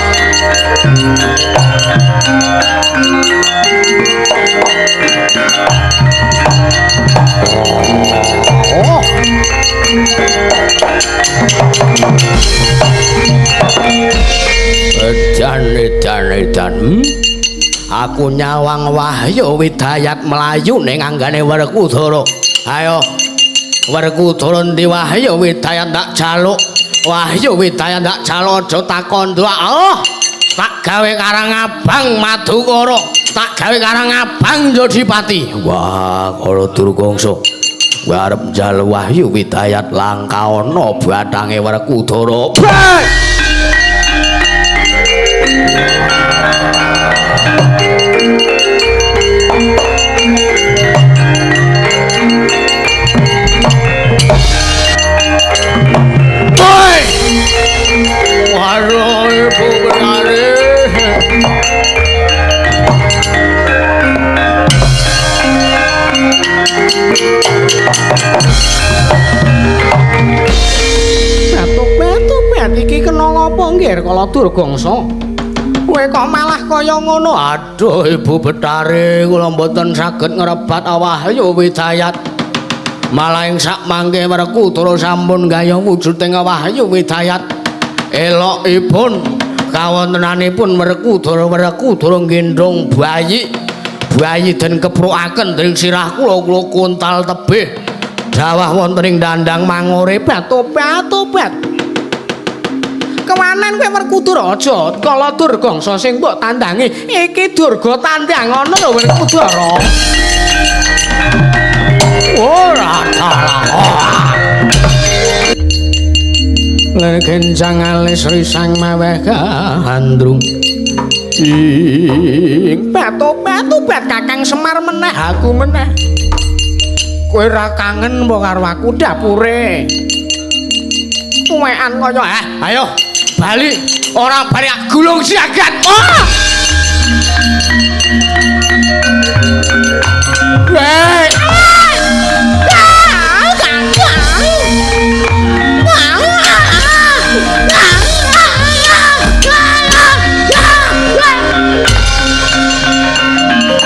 A: Oh.
C: Edan edan edan. Aku nyawang Wahyu Widayat mlayu ning anggane Werkudara. Ayo. Werkudara ndi Wahyu Widayat tak jaluk. Wahyu Widayat tak jaluk aja takon doa. Oh, tak gawe karang abang Madukara, tak gawe karang abang Jodipati. Wah, kala Durgangsa. Kowe arep njaluk Wahyu Widayat langka ana bathange Werkudara.
A: minggir kala Durgangsa.
C: Kowe kok malah kaya ngono? Aduh Ibu Betari, kula mboten saged ngrebat Wahyu Widayat. Malah ing sak mangke Werkudara sampun gayuh wujuding Wahyu Widayat. Elokipun kawontenanipun Werkudara Werkudara nggendhong bayi. Bayi den keprukaken dening sirah kula, kula kuntal tebih. Dawah wonten ing dandang mangore
A: tobat tobat. Kewanen kowe Werkudara aja kala Durgangsa sing mbok tandangi iki Durga tandang ngono lho Werkudara.
C: Ora salah.
A: Ler kencang alis risang maweh gandrung. Ing batu-batu bat Kakang Semar meneh aku meneh. Kowe ora kangen apa karo aku dapure? Tuwekan kaya
C: ayo bali, ora bali gulung siagat. Oh! Hei!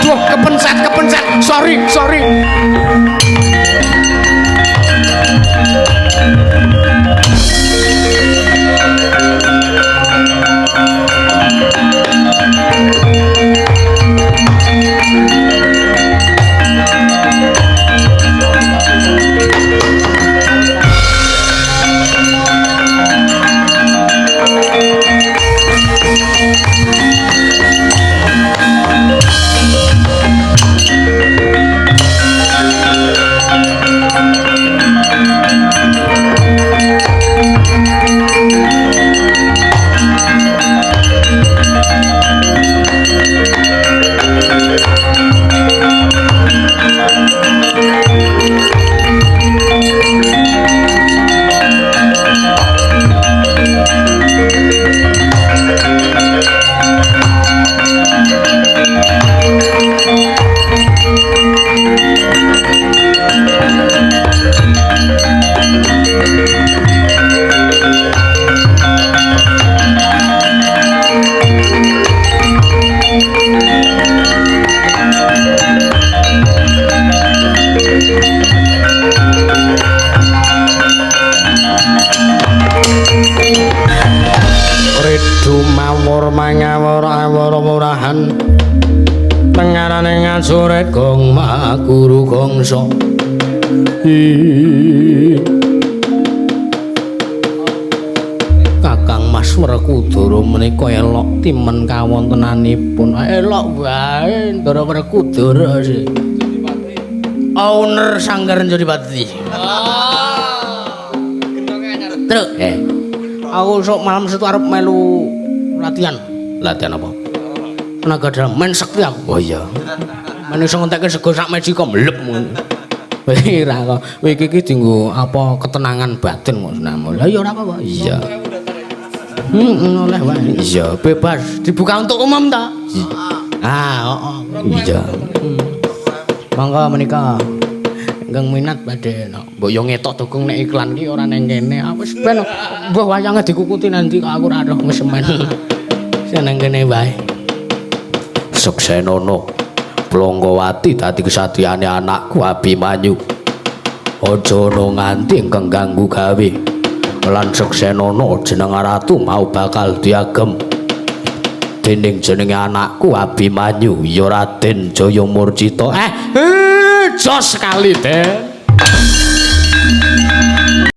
A: Duh, kepencet, kepencet. Sorry, sorry.
C: Mawur mangawur awur murahan tengarane ngasuret gong makuru gongso. Kakang Mas Werkudara menika elok timen kawontenanipun. Elok wae Ndara Werkudara sih. Owner Sanggar Jodipati. Truk. Aku sok malam situ arep melu latihan. Latihan apa? Tenaga dalam men sekti aku. Oh iya. Men iso ngentekke sego sak meji kok mlep. Ora kok. Iki iki dienggo apa ketenangan batin kok senamo. Lah ya ora apa-apa. Iya. Heeh, oleh wae. Iya, bebas. Dibuka untuk umum ta? Ah, heeh. Iya. Monggo menika. Ingkang minat badhe mbok yo ngetok dukung nek iklan ki ora nang kene. Ah wis ben mbah wayange dikukuti nanti kok aku ora roh wis men. Sing nang kene wae. Suksenono Blongkowati dadi kesatiyane anakku Abimanyu. Aja ana nganti ingkang ganggu gawe. Lan Suksenono jeneng ratu mau bakal diagem dening jenenge anakku Abimanyu ya Raden Jayamurcita. Jos sekali, Den.